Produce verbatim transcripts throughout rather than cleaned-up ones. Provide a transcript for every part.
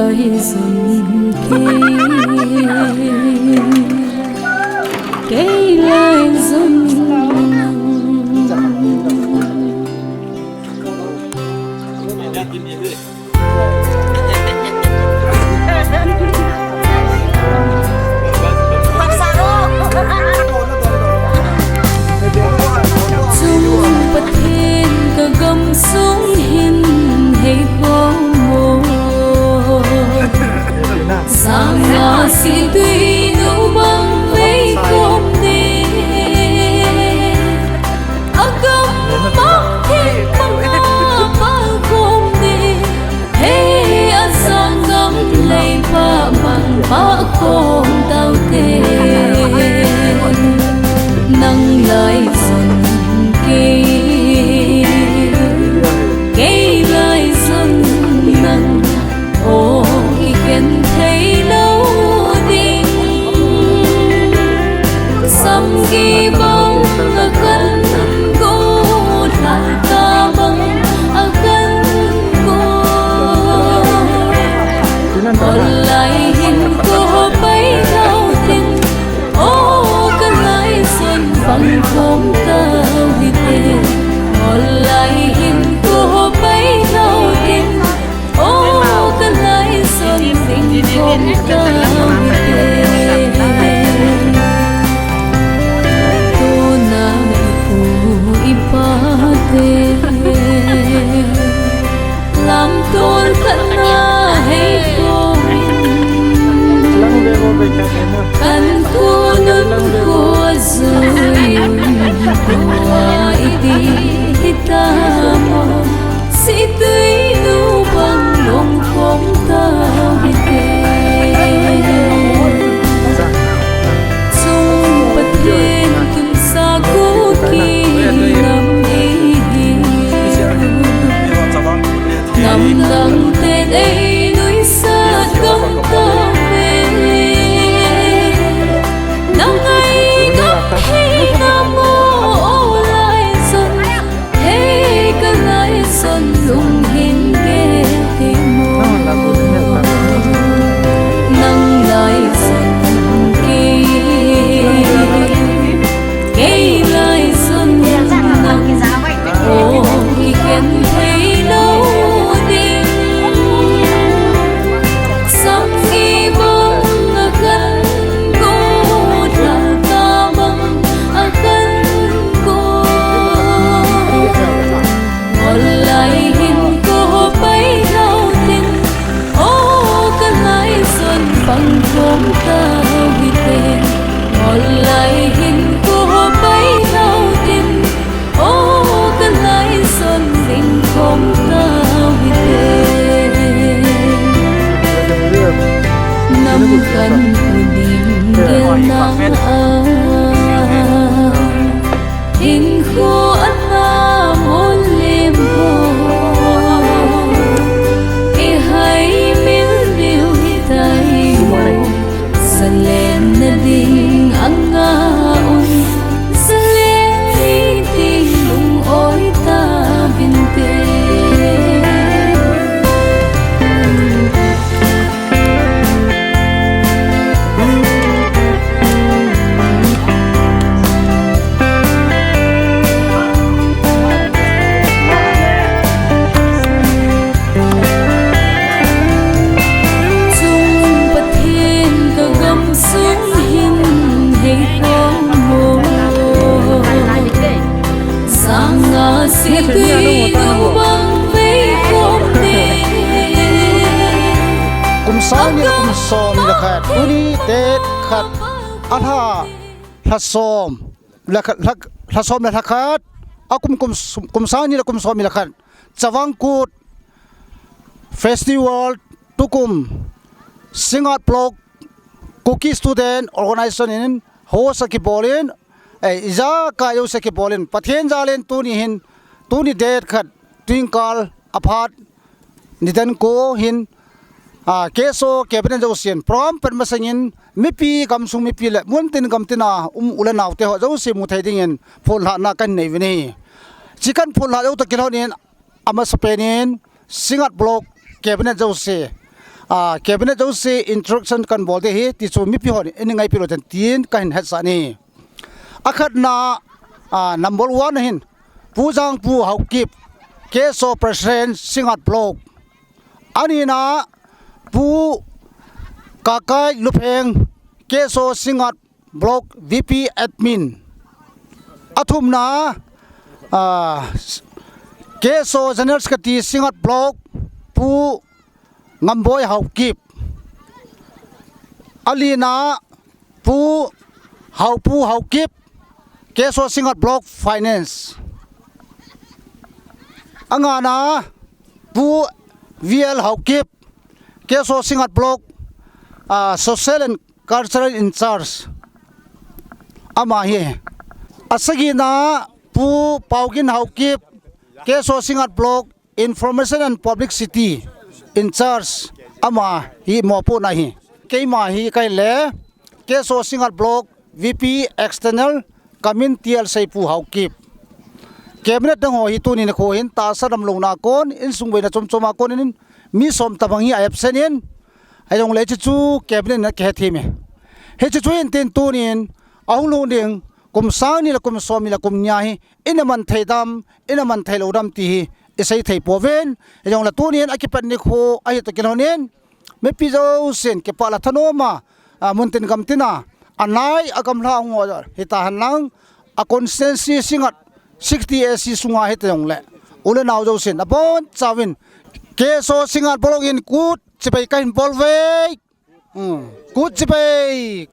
Lai zon kei, kei lai zon. Chung Pathen ka gamsung hin hei pom mo. Sanga si tui nu bang vei kom ne. Agam ma thei panga pa kom ne. Hei asangam lei pa mang pa kom tau te. Nang lai zon kei, kei lai zon nang. O kikhen thei lo ding. Samki bang a kan go lha ta bang a kan go. Ol lai hin ko pai lo ding. O ka lai zon bang kom tau hi te. Ol lai hin ko pai lo ding. O ka lai zon ding kom tau hi te. Tuna i pu i pa te. Lamtun khat na hei pom. Kan kunun kua zui tua i ti hi ta mo. Si tui nu bang long kom tau hi te. Chung Pathen kin sa ku ki nam i hi. Nam dang te ei nuisat gam ta ve. Nang ai gam hi na mo o lai zon. Hei ka lai zon lung hin ke ti mo. Nang lai zon kei. Kei lai zon nang, o kikhen thei lo ding. Samki bang a kan go, lha ta bang a kan go. Ol lai hin ko pai lo ding. O ka lai zon bang kom tau hi te. Ol lai hin ko pai lo ding. O ka lai zon ding kom tau hi te. Nam kan u ding gel na a. Hinkho ana mol lem ho, i hai mil diu hi tai mo. Zalen na ding anga un, zalen ni ding lung oi ta vin te. Chung Pathen ka gamsung hin hei pom mo. Sanga si tui nu bang vei kom ne. Kum sang ni le kum som ni le khat, tuni date khat, alha, lha som le khat, lha, lha som le lha khat, a kum, kum, kum sang ni le kum som ni le khat, Chavang Kut Festival tukum Singngat Block Kuki Student Organization in host a kibol in, eh, ijakai jouse kibol in, Pathen jal in tuni hin, tuni date khat, tuingkal a phat, nidan ko hin, ah, K S O cabinet jousen program pan masang in, mipi, gamsung mipi le muntin gamtin a um u le nao te ho jouse mu thei ding in, phonlhahna kan nei uvin ahi. Chi kan phonlhah jou toh kilhon in, amasapen in, Singngat Block cabinet jouse, a, cabinet jouse introduction kahin bol ding ahi, ti chu mipi hon in ngaipi lou ten tin kahin hetsah e. Akhatna, a, number one ahin, Pu Jangpu Haokip, K S O President, Singngat Block. Anina, Pu Kakai Lupheng, K S O Singngat Block V P Admin. Athumna, a, K S O General Secretary Singngat Block, Pu Ngamboi Haokip. Alina, Pu Haopu Haokip, K S O Singngat Block Finance. Angana, Pu V L Haokip, K S O Singngat Block, a, Social and Cultural in Charge. Ama hi. Asagina, Pu Paugin Haokip, K S O Singngat Block, Information and Publicity in Charge. Ama hi mopohna ahi. Keima hi kaile, K S O Singngat Block, V P External, kamin T L Seipu Haokip. Cabinet dang ho hi tunin akhoh hin tahsa damlouna a kon, insung boina chomchom a kon in, mi som tabang hi a absent in, ahijongle hiche chu cabinet in akihethem e. Hiche chu hintin tunin, ahung lhung ding, kum sang ni le kum som ni le kum ni a hi, ina man thei dam, ina man thei lou dam ti hi, isei thei pouvin, ahijongle tunin akipat nikho ahi toh kilhon in, mipi jousen kipah le thanoma, a, muntin gamtina, anai agamla hung ho hita henlang, a constituency Singngat sixty A C sunga hita jongle, u le nao jousen, abonchauvin, K S O Singngat Block in kut chibai kahin bol uve. Hmm. Kut chibai.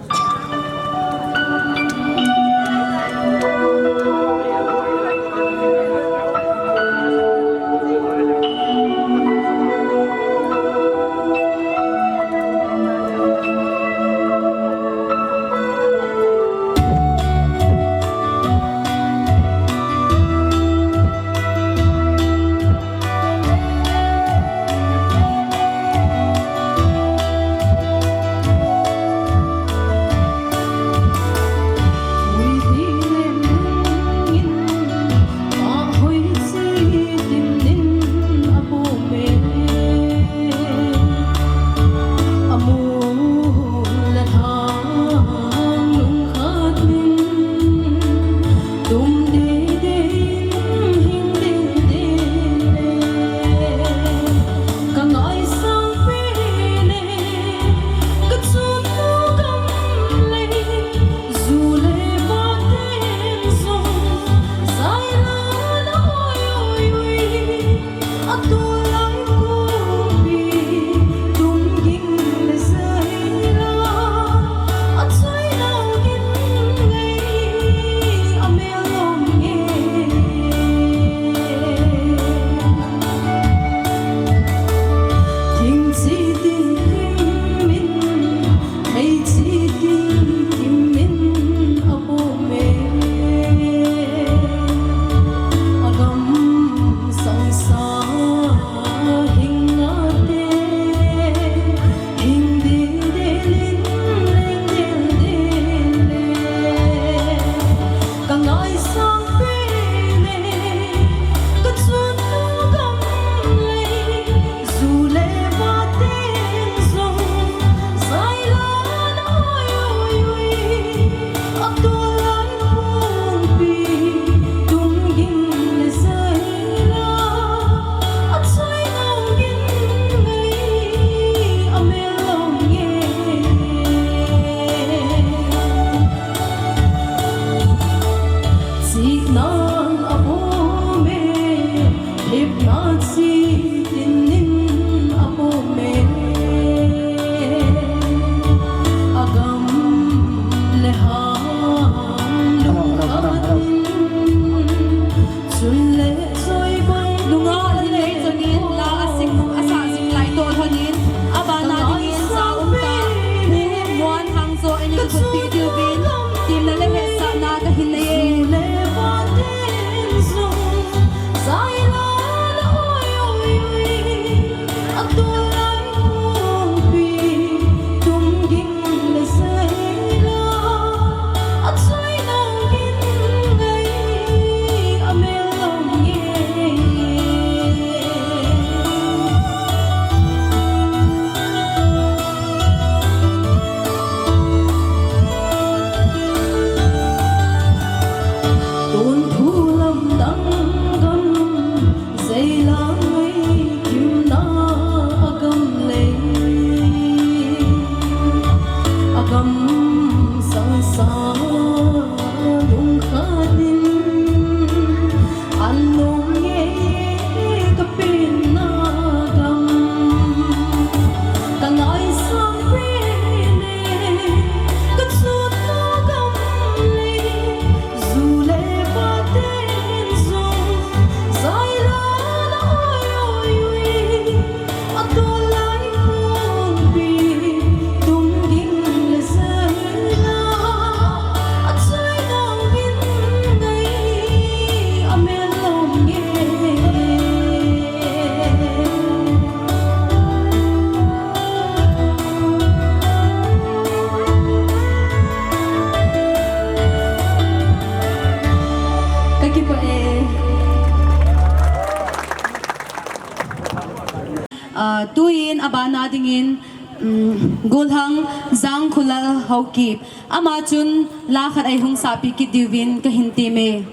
Tuin abana dingin, um, Golhang Jangkhulal Haokip. Ama chun la khat eihung sapi kit diuvin kahin teme.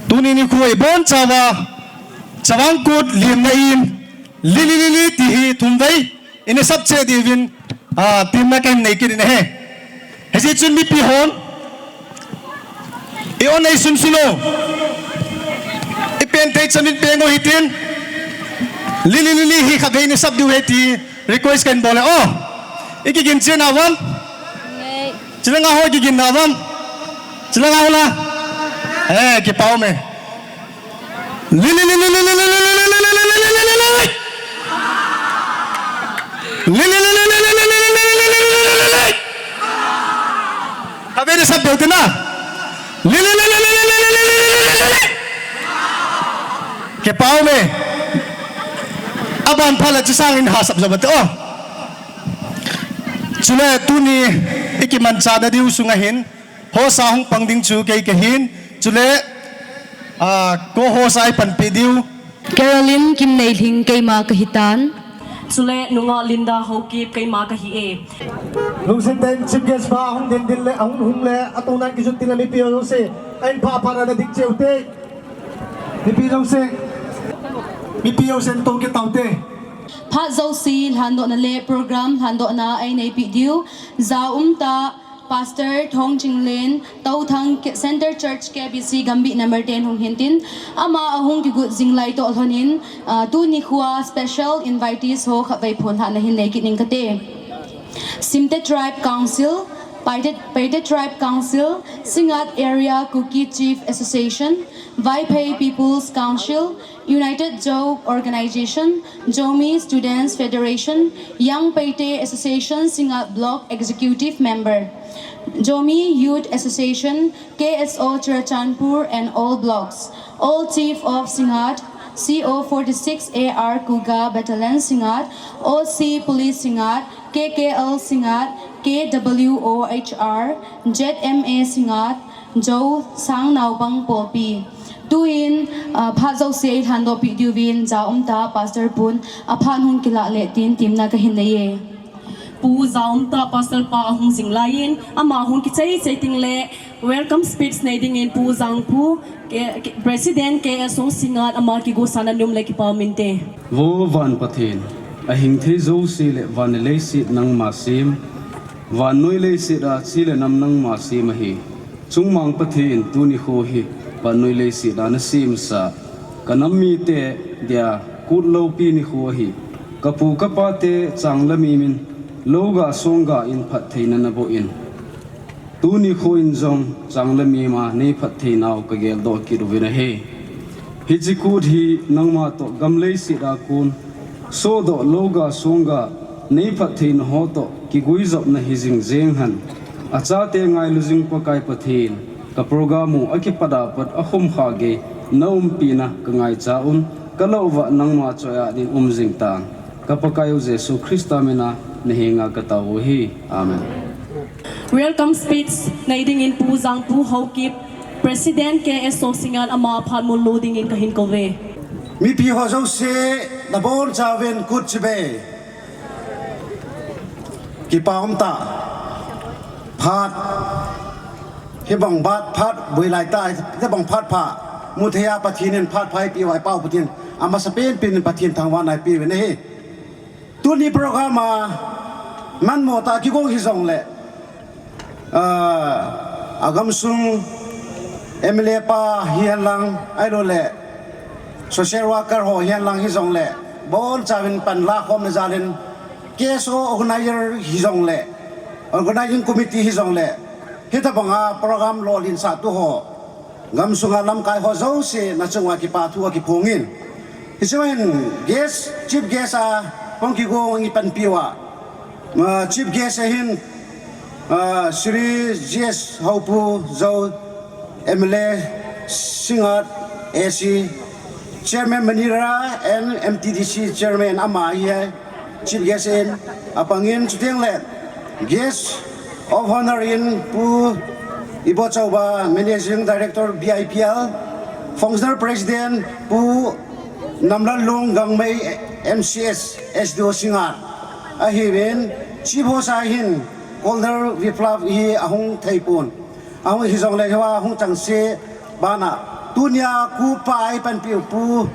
Tuni nikho ibonchauva Chavang Kut limna in Lili Lili ti hi thumvei ina sap cheh diuvin, ah, temna kahin nei kit in ahi. Hijeh chun mipi hon i-on ei sunsun u. I pen thei chamin peng u hitin. Lili Lili hi khatvei ina sap diu ahi ti request kahin bol e o. I kigin cheh na uvam? Chule nga ho kigin na uvam? Chule nga ho la. Eh, kipa ume. Khatvei ina sap diu hite na. Kipa ume. Aban phat le chusangin ha sap jo bate o. Chule tuni i kimanchah na diu sunga hin Host a hung pang ding chu kei kahin, chule, ah, co-host a eipanpi diu. Caroline Kimneilhing keima kahitan. Chule nungah Linda Haokip keima kahi e. Lungset tah in chief guest pa hung din din le, hung hung le, atonan kijot tin a mipi ho jouse, ahin pha pha na dik cheh u te. Mipi jouse, mipi jousen tong kit tau te. Phat jouse lhandohna le program lhandohna eineipeh diu. Jaumtah Pastor Thongchinglen, Touthang Ke-, Center Church K B C Gambih number ten hung hintin, ama ahung kigot jing lai toh lhonin, ah, tuni khoa special invitees ho khatvei phonlhahna hin neikit ning kate. Simte Tribe Council, Paite, Paite Tribe Council, Singngat Area Kuki Chief Association, Vaiphei People's Council, United Zou Organization, Zomi Students Federation, Young Paite Association Singngat Block Executive Member, Zomi Youth Association, K S O Churachandpur and all blocks, all Chief of Singngat, C O forty-six A R Kuga Battalion Singngat, O C Police Singngat, K K L Singngat, K W O H R, Z M A Singngat, Zou Sang Naobang Polpi. Tuin, ah, phat jouse eilhandohpeh diuvin, jaumtah Pastor pun aphat hung kilah le tin temna kahin nei e. Pu Jaumtah Pastor pa ahung jing laiyin, ama hung kichai chai teng le, welcome speech nei dingin Pu Jangpu, K-, K-, President K S O Singngat ama kigosana nom le kipa um inte. Vo van Pathen, ahing thei jouse le van le leiset nangma sem, vannoi leiset a chi le nam nangma sem ahi. Chungmang Pathen, tuni kho hi vannoi leiset a nasemsa, ka nam mite dia kut loupi nikho ahi. Ka pu ka pate chang le mimin, lou ga song ga in phattheina naboh in, tuni kho in jong chang le mim a nei phattheinau ka geldoh kit uvin ahi. Hiche kut hi nangma toh gam leiset a kon, sohdoh lou ga song ga nei phattheina ho toh kiguijopna hi jing jeng hen. Achate ngailu jing Pakai Pathen, ka program u akipat a pat akhum kha gei na umpina ka ngaicha un, ka lou uva nangma choi a ding um jing tan. Ka Pakai u Jesu Christa min a na henga ka tao u ahi. Amen. Welcome speech nei dingin Pu Jangpu Haokip, President K S O Singngat ama phat mul lo dingin kahin kou ve. Mipi ho jouse, nabonchauvin kut chibai. Kipa um tah. Phat. Hibang bat phat, boi lai tah, hibang phat pha. Mu thei a Pathen in phat pha eipeh uva, eipao Pathen. Amasapen pen in Pathen thangvahna eipeh uvin ahi. Tuni program a manmo tah kigong hijongle, ah, agamsung M L A pa hihen lang, ahilou le social worker ho hihen lang hijongle, bonchauvin panla khomna jal in, K S O organizer hijongle, organizing committee hijongle, hitobang a program lolhinsah tu ho, gamsunga lamkai ho jouse nachung uva kipa thu akiphong in. Hiche hin guest, chief guest a hung kigong in panpi uva, ah, chief guest a hin, ah, Shri G S Haopu Zou, M L A Singngat A C, Chairman Manira and M T D C Chairman ama hi, Chief Guest in apangin, chuteng le Guest of Honor in Pu Ibochouba, Managing Director B I P L, Functional President Pu Namlallung Gangmei, M C S, S D O Singngat ahiuvin, Chief Host a hin Colonel Viplav hi ahung thei pon. Ahung hijongle hiva hung chengse bana, tunia kutpa a eipanpiu Pu,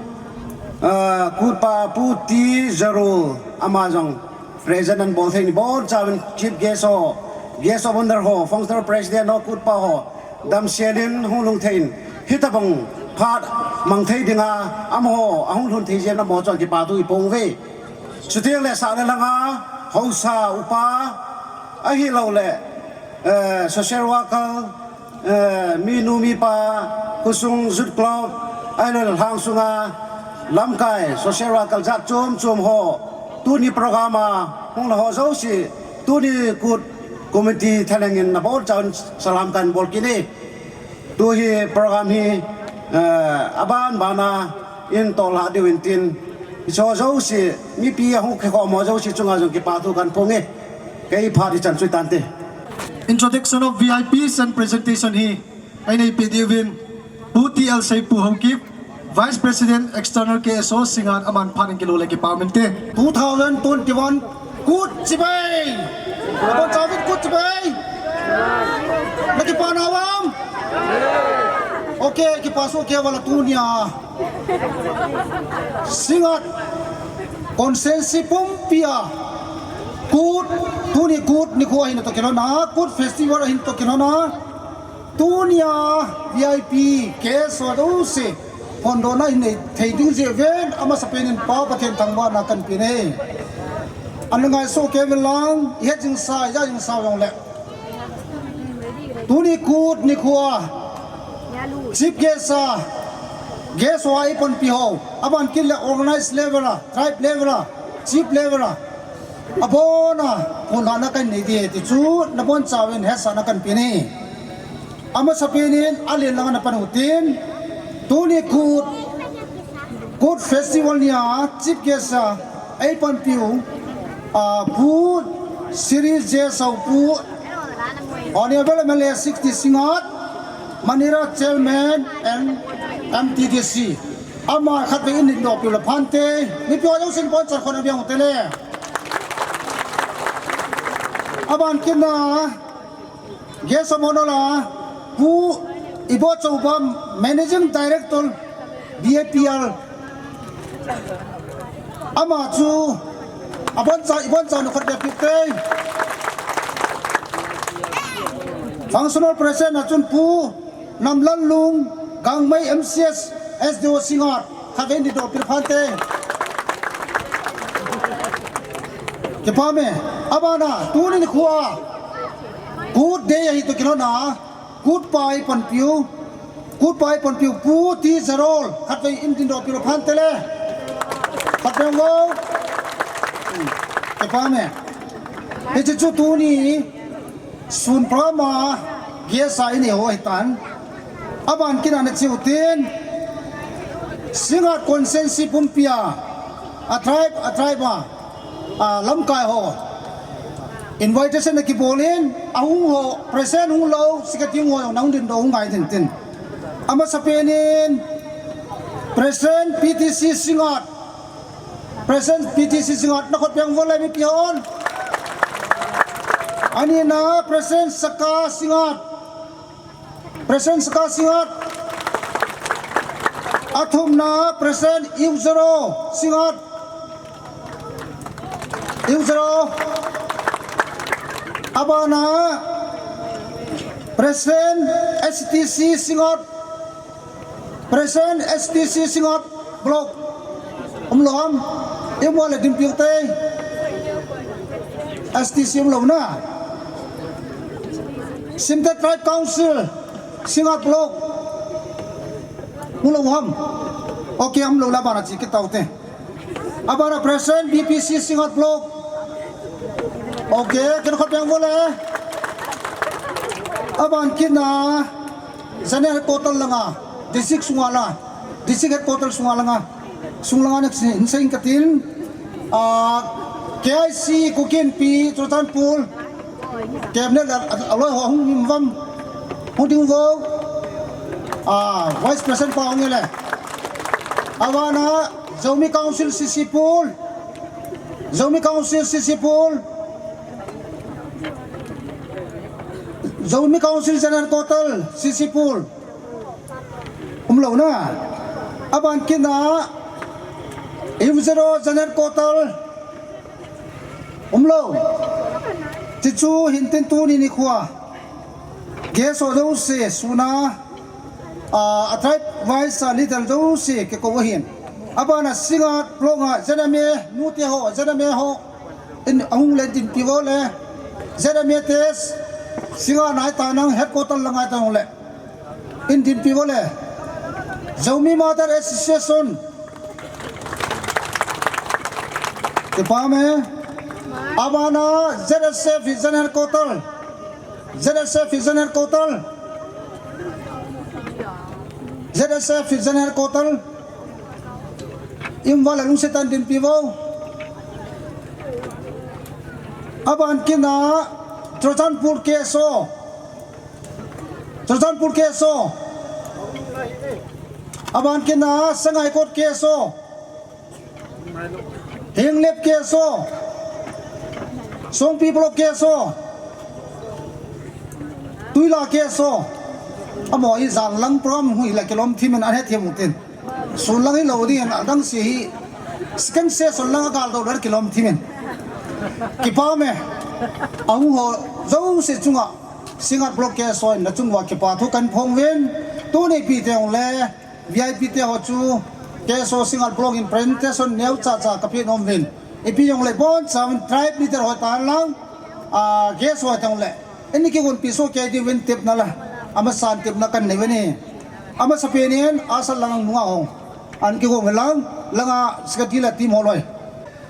ah, kutpa Pu T Zarul ama jong present anabol thei in, bonchauvin Chief Guest ho, Guest of Honor ho, Functional President ho, kutpa ho, damsel in hung lhung thei in, hitobang phat mang thei dinga amaho ahung lhun thei jeh in amaho chunga kipa thu iphong uve. Chuteng le sahna langa haosa upa, ahilouleh, eh, social worker, eh, minu mipa, khosung youth club, ahilouleh lhangsunga lamkai social worker jat chom chom ho, tuni program a hung lha ho jouse, tuni kut committee thalheng in nabonchauvin salam kahin bol kit e. Tuhi program hi, eh, aban bana in toh lha diu in tin, hiche ho jouse, mipi ahung kikhom ho jouse chunga jong kipa thu kahin phong e. Kei phat hichan chu hitante. Introduction of V I Ps and presentation hi eina ipi diuvin Pu T L Seipu Haokip, Vice President External K S O Singngat aman phat in kilou le kipa mente. Two thousand twenty-one Kut chibai. Abon chauvin Kut chibai. Na kipa na vam. Okay, kipa soh kei vala tunia Singngat constituency pumpia Kut, tuni Kut nikho ahin toh kilhon a, Kut festival ahin toh kilhon a, tunia V I P K S O jouse phondohna hin nei thei ding jeh uvin amasapen in Pa Pathen thangvahna kahin pe e. Ana ngai soh kei uvin lang, ihet jing sa, ija jing sa jongle. Tuni Kut nikho a Chief Guest a, guest ho a eipanpi ho, aban kit le organized level a, tribe level a, chief level a, abon a phondohna kahin nei ding ahi ti chu nabon chauvin hetsahna kahin pe e. Amasapen in alen lang ana pan u hitin, tuni Kut, Kut festival nia Chief Guest a eipanpiu, ah, Pu Shri J Saopu, Honorable M L A sixty Singngat, Manira Chairman and M T D C. Ama khatvei in dingdoh piu le phante, mipi ho jousen bonchan khon abeng u tele. Aban kit na, Guest of Honour a, Pu Ibochouba, Managing Director, B A P L. Ama chu aboncha, iboncha nu khat bep piu te. Functional President a chun Pu Namlalung, Gangmei M C S, S D O Singngat, khatvei in dingdoh piu le phante. Kipa me, abana, tuni nikho a Kut Day ahi toh kilhon a, Kut pa eipanpiu, Kut pa eipanpiu, Pu T Zerol, khatvei in dingdoh piu le phante le. Khatvei o. Kipa me. Hiche chu tuni sun program a guest a inei ho ahitan. Aban kit na nache u hitin, Singngat constituency pumpia, a tribe, a tribe a, a lamkai ho invitation ana kibol in, ahung ho, present hung lou, secretary hung ho, nahung dingdoh u ngai tin tin. Amasapen in President P T C Singngat, President P T C Singngat, nakhut beng vo le mipi hon. Anina President Saka Singngat. President Saka Singngat. Athumna President Iuzero Singngat. Iuzero. Abana President S T C Singngat. President S T C Singngat Block. Umlou ham? Imu le dingpiu te. S T C umlou na. Simte Tribe Council Singngat Block. Umlou ham? Okay, umlou le abana che kit tau te. Abana President B P C Singngat Block. Okay, kin khut beng vo le. Aban kit na General Headquarter langa, district sunga la, district headquarter sunga langa, sung langa na sin, sin katin, ah, K I C, Kuki Inpi, Churachandpur, cabinet a, a, aloi ho hung um uvem, hung ding uvem, ah, Vice President pa hung e le. Abana, Zomi Council C C Pul, Zomi Council C C Pul, Zomi Council General Headquarter, C C Pul. Umlou na. Aban kit na. Iuzero General Headquarter. Umlou. Chuche hin tin tuni nikho a guest ho jouse suna, ah, a tribe wise a leader jouse kikou ahin. Abana Singngat Block a Z M A, nute ho, Z M A ho. In ahung le dinpi vo le. Z M A te Singngat nai ta nang headquarter la ngai ta nang le. In dinpi vo le. Zomi Mother Association. Kipa me. Abana Z S F Vision Headquarter. Z S F Vision Headquarter. Z S F Vision Headquarter. Imval a lungset tah in dinpi vo. Aban kit na Churachandpur K S O. Churachandpur K S O. Aban kit na Sangaikot K S O. Henglep K S O. Songpi Block K S O. Tuila K S O. Amaho hi jan lang program hung hi la kilom thim in ahet thim u tin. Sun lang hilou ding in adang se hi. Second session lang agal dou le kilom thim in. Kipah e. Ahung ho jouse chunga Singngat Block K S O in nachung uva kipa thu kahin phong uvin. Tuni ipi teng le V I P te ho chu K S O Singngat Block in presentation neo chacha kapeh nom uvin. Ipi jong le boncha uvin tribe leader ho tan lang, ah, K S O ho teng le. Eini kigonpi soh kei diuvin tepna la. Amasan tepna kahin nei uvin ahi. Amasapen in Asal lang nunga ho. Ahin kigong lang, langa secretary le team ho loi.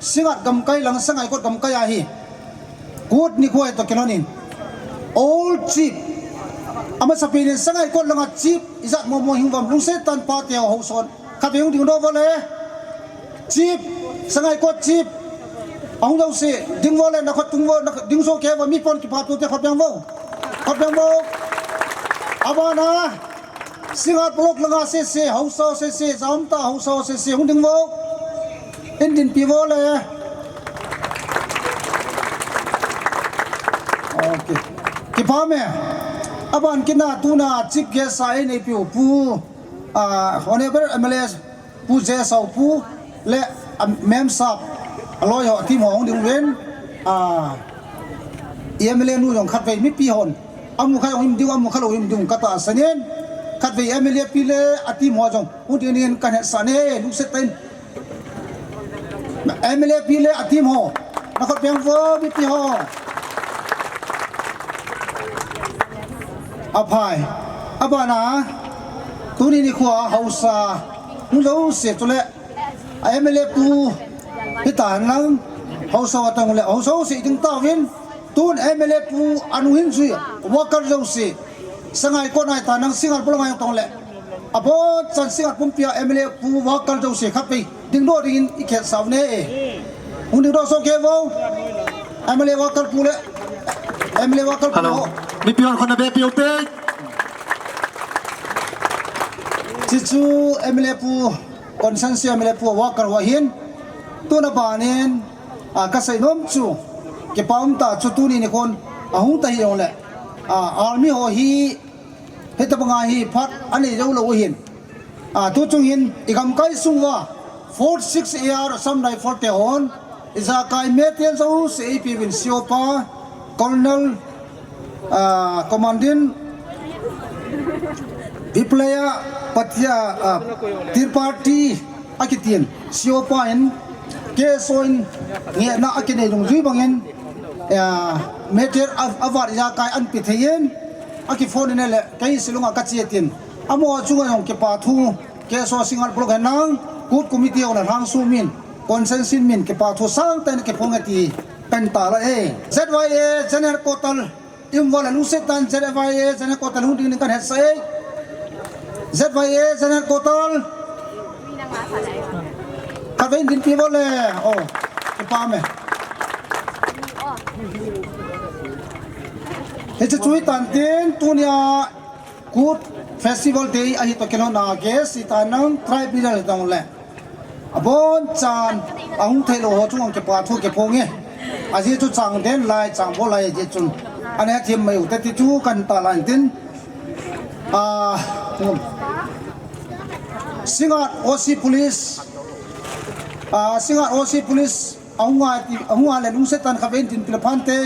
Singngat gamkai lang Sangaikot gamkai ahi. Kut nikho toh kilhon in. All chief. Amasapen in Sangaikot langa chief ijat momo hung uvam lungset tah in pate ho houson. Khatvei hung dingdoh vo le. Chief, Sangaikot chief. Ahung jouse, ding vo le, nakhut tung vo, nakhut ding soh kei vo, mi pon kipah tou te khut beng vo. Khut beng vo. Abana. Singngat Block langa sese, haosa sese, jamta haosa sese, hung ding vo. Eidinpi vo le. Okay. Kipah e. Aban kit na tuna chief guest a eineipiu Pu, ah, Honorable M L A Pu J Sao Pu le, ah, Mem Sap, aloi ho, team ho hung ding uvin, ah, M L A nu jong khatvei mipi hon. Amu khat jong hung ding, amu khat lou hung ding katahsan in. Khatvei M L A pi le a team ho jong hung ding in kahin hetsah e, lungset tah in. M L A pi le a team ho. Nakhut beng vo mipi ho. Aphai. Abana. Tuni nikho a haosa. Hung jouse chule. A M L A pu, hita henlang, haosa a tong le, haosa jouse ding tauvin, tun M L A pu anu hin jui, worker jouse, Sangaikot a hita henlang, Singngat Block a tong le, abonchan Singngat pumpi a M L A pu worker jouse khatvei, dingdoh dingin i khetsah u ne. Hung dingdoh soh kei vo, M L A worker pu le, M L A worker pu. Hello. Ho. Mipi hon khut na beh piu te. Chuchu M L A pu, Constituency M L A pu worker ho ahin, tuna banin, ah, kasei nom chu, kipa um tah chu tuni nikhon, ahung ta hih jongle, ah, army ho hi, hitabanga hi phat anei jou lou ahin. Ah, tuchung hin, i gamkai sung uva, forty-six A R Assam Rifle te hon, ijakai mete jouse eipeuvin C O pa, Colonel, ah, Commandant Biplaya Patia, ah, Tripathi akitin C O pa in K S O in ngehna akinei dungjui bangin, ah, mete a, avat ijakai ahin pe thei in akiphone in le kei Shillong a kache tin amaho chunga jong kipa thu K S O Singngat Block henlang, Kut Committee ho le Lhangsu min, Constituency min kipa thu sangtah in kiphong e ti kahin tahlang e. Z Y A General Headquarter, um vo le lungset tah in Z Y A General Headquarter hung dingin kahin hetsah e. Z Y A General Headquarter. Khatvei eidinpi vo le. Oh, kipa e. Hiche chu hitan tin tunia Kut Festival Day ahi toh kilhon a guest hita henlang tribe leader hita jongle abonchan ahung theilou ho chunga kipa thu kiphong e. Ajeh chu chang den lai, chang bol lai ajeh chun. Ana hethem mai u te ti chu kahin tahlang tin. Ah, hmm. Singngat O C Police. Ah, Singngat O C Police. Ahung a ti, ahung a le lungset tah in khatvei eidinpi le phante.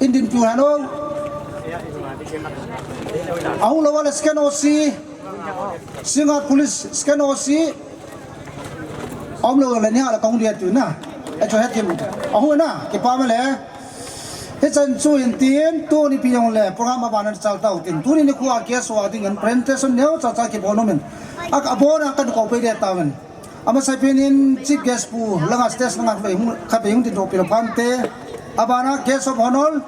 Eidinpi u hen o. Ahung lou a le Second O C. Singngat Police Second O C. Ahung lou a le nia le kahung dia tu na. Ahi chu hethem. Ahung na, kipa e le. Hichan chu hin tin, tuni ipi jongle, program abana chal tau tin. Tuni nikho a K S O a dingin presentation neo chacha kibol nom in. A, abona kahin kou peh de tauvin. Amasapen in Chief Guest pu langa stage langa khatvei hung, khatvei hung dingdoh peh le phante. Abana Guest of Honor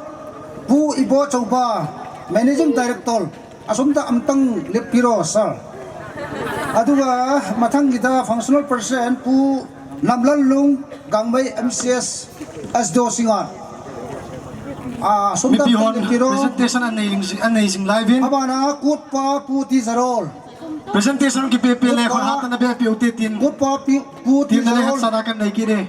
Pu Ibochouba, Managing Director, Assumpta Amtang Lepiro Sir. Aduga mathang hita Functional President Pu Namlallung Gangmei M C S S D O Singngat. Ah, sum Mipi tam hon tam tiro. Presentation anei jing, anei jing lai uvin. Abana kutpa Pu T Zarol. Presentation kipepe le Kutpa. Khon hatna bepi u te tin. Kutpa Pi-, Pu T Zarol. Tin le hetsahna kanei kit e.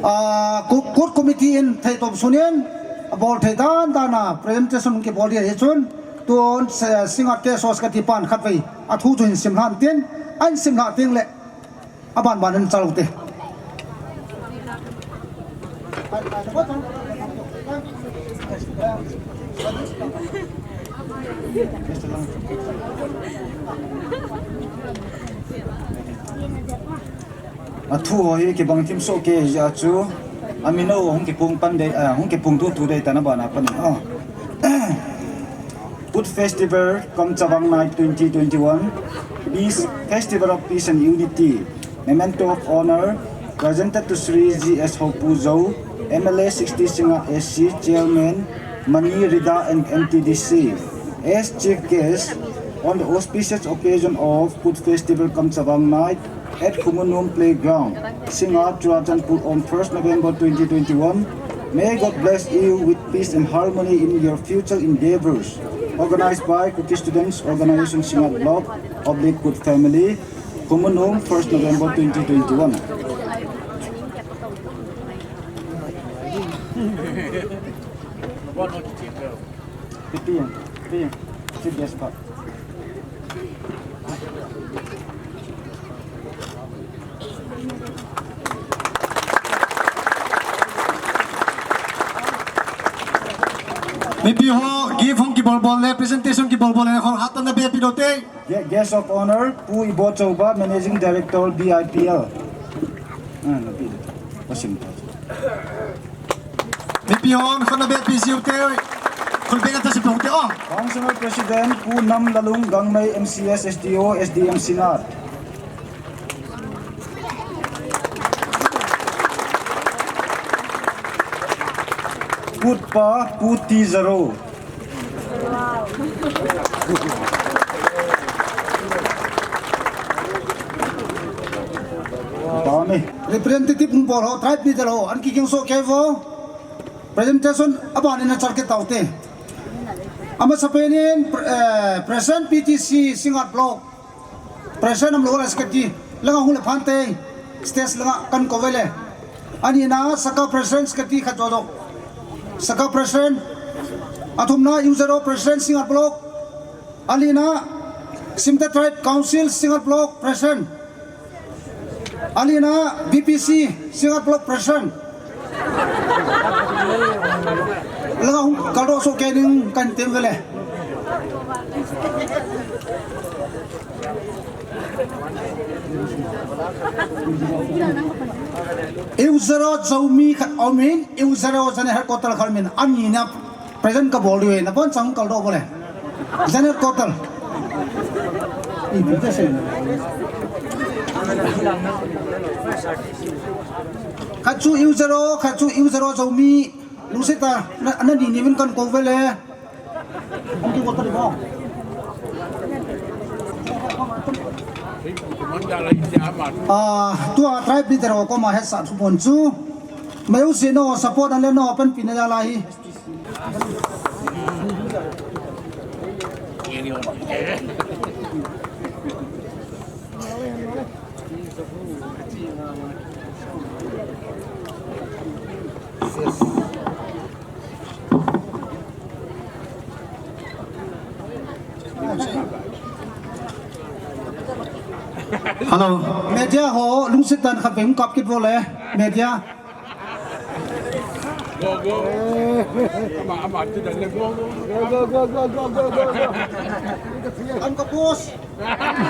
Ah, Kut, Kut committee in thei tom sunin, abol thei dan dan a presentation kibol dia hi chun, tun se, Singngat K. Sosakati pan khatvei, athu chu hin sim lhan tin, ahin sim lha ting le, aban ban in chal u te. Athu ho hi kibang thim soh kei jeh a chu, amin u hung kipung pan dei, ah, hung kipung tutu dei tan abana pan in. Oh. Kut Festival cum Chavang Night twenty twenty-one, Peace, Festival of Peace and Unity, Memento of Honor, presented to Shri G S Hopu Zou, M L A sixty Singngat A C, Chairman, Mani Rida and M T D C. As chief guest, on the auspicious occasion of Kut Festival cum Chavang Night at Khumulnuam Playground, Singngat, Churachandpur on first November twenty twenty-one, may God bless you with peace and harmony in your future endeavors. Organized by Kuki Students Organization Singngat Block, oblique Kut Family, Khumulnuam, first November twenty twenty-one. Pipi yan, pipi yan. Chief guest pa. Mipi ho, gift hung kibol bol le, presentation kibol bol le, khon hatna bepi u te. Gue-, Guest of Honor, Pu Ibochouba, Managing Director, B I P L. Ah, napi le. Pasim ta. Mipi hon, khon na bepi jiu te. Khon beng ata si pung te, oh. Functional President, Pu Nam Lalung Gangmei, M C S, S D O, S D M Singngat. Kutpa, Pu T Zaro. Representative hung bol ho, tribe leader ho, an kiging soh kei vo. Presentation aban in achal kit tau te. Amasapen in, eh, President P T C Singngat Block. President am lo la Secretary, langa hung le phante, stage langa kan kou ve le. Ani na Saka President Secretary khat jojo. Saka President, athumna U Zero President Singngat Block. Ali na Simte Tribe Council Singngat Block President. Ali na V P C Singngat Block President. Langa hung kaldoh soh kei ding kan tem ve le. U Zero Zomi khat aum in, U Zero General Headquarter khat aum in, ani na present kabol diu ahi, nabonchauva kaldoh bol le. General Headquarter. Khat chu U Zero, khat chu U Zero Zomi, lungset tah a, na, nani ni uvin kan kou ve le. Ah, tua tribe leader ho koma hetsah thupon chu. Mai u si no support an le no panpina jal ahi. Hello. Media ho, lungset tah in khatvei hung kap kit vo le. Media.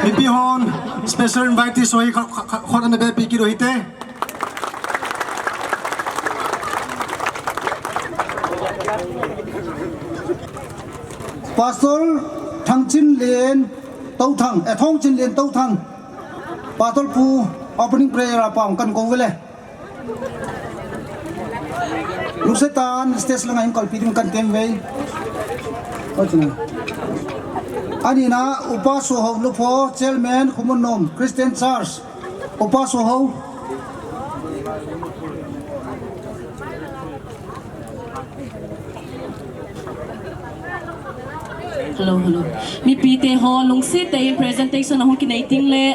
Mipi hon, special invitees ho hi kha, kha, kha, khon ana bepi kit u hite. Pastor Thangchinlen Touthang, eh, Thongchinlen Touthang. Pastor pu opening prayer a pang kan kou ve le. Lungset tah in stage langa hung kalpi ding kan tem ve. Ani na Upa Sohou Lupho, Chairman Khumulnuam Christian Church. Upa Sohou. Hello, hello. Mipite ho lungset tah in presentation ahung kinei teng le,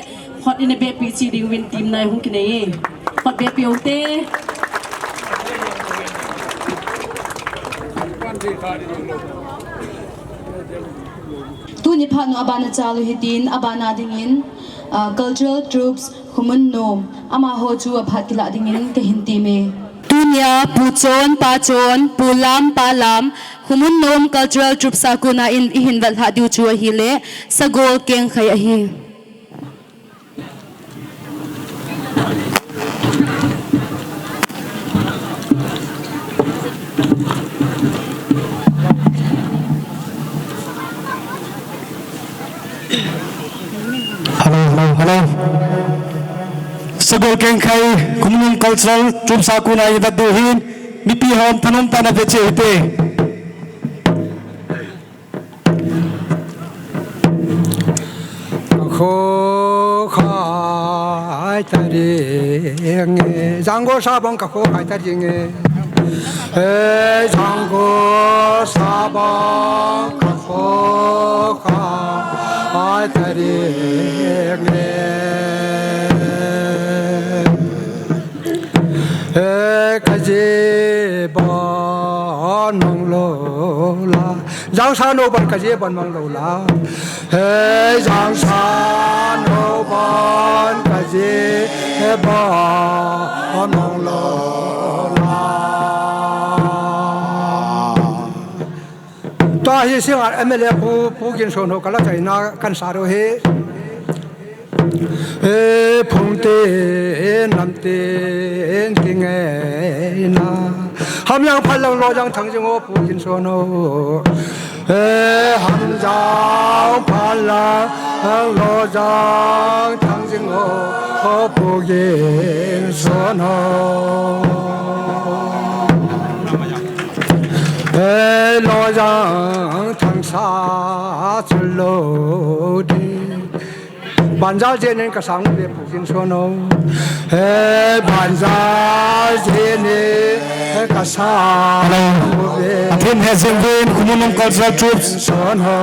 hot in a beh pi chi ding uvin team nine hung kinei e. Hot beh pi ute. Tuni phat nu abana chal u hitin, abana dingin, ah, cultural troupes Khumun Nom, amaho chu aphat kilah dingin kahin temme. Tunia Pu Chon, Pa Chon, Pu Lam, Pa Lam, Khumun Nom Cultural Troupes a kona in ihin vetlhah diu chu ahile, Sagol Kengkhai ahi. Hello, hello, hello. Sagol Kengkhai, Khumun Nom Cultural Troupes a kona i vet diu hin, mipi hon thanom tah in ave cheh ute. Ka khokhai ta ding e, jangol sa bang ka khokhai ta ding e. He jangol sa bang ka khokhai ta ding e. He ka jibon mang lou la. Jangsa nou ban ka jibon mang lou la. He jangsa nou ban ka jibon mang lou la. Tua hi Singngat M L A Pu, Pu Ginson ho ka la chaina kan sa diu hi. E phung te, e nam te, e ti nge na. Hamjang Phallang Lojang Thangjing ho Pu Ginson ho. E Hamjang Phallang Lojang Thangjing ho, ho Pu Ginson ho. E Lojang Thangsa chu lou di. Banjal jeng in ka sang uve Pu Ginson ho. He banjal jeng in ka sang uve. Hello. Pathen hejing uvin, Khumun Nom Cultural Troupes. Ginson ho.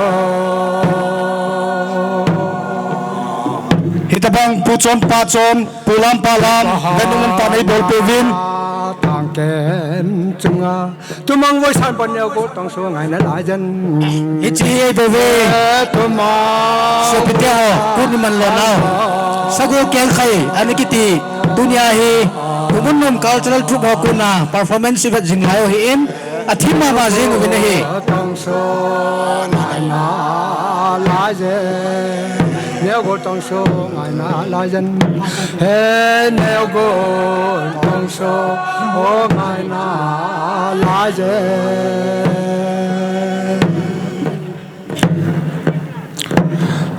Hitabang Pu Chon Pa Chon, Pu Lam Pa Lam, Venung um pa nei bol pe uvin. Tang ken chunga. Tumang voisan pan neo ko tong so ngai na lai jen. Hiche hi ei bou ve. Tumang. Sopite ho, kut ni man lou nau. Sagol Kengkhai, ana kiti. Tunia hi, Khumun Nom Cultural Troupe ho kona performance i vet jing lai u ahin, athim mama jing uvin ahi. Tong so ngai na lai jen. Neo ko tong so ngai na lai jen. He neo ko tong so ngai na lai jen.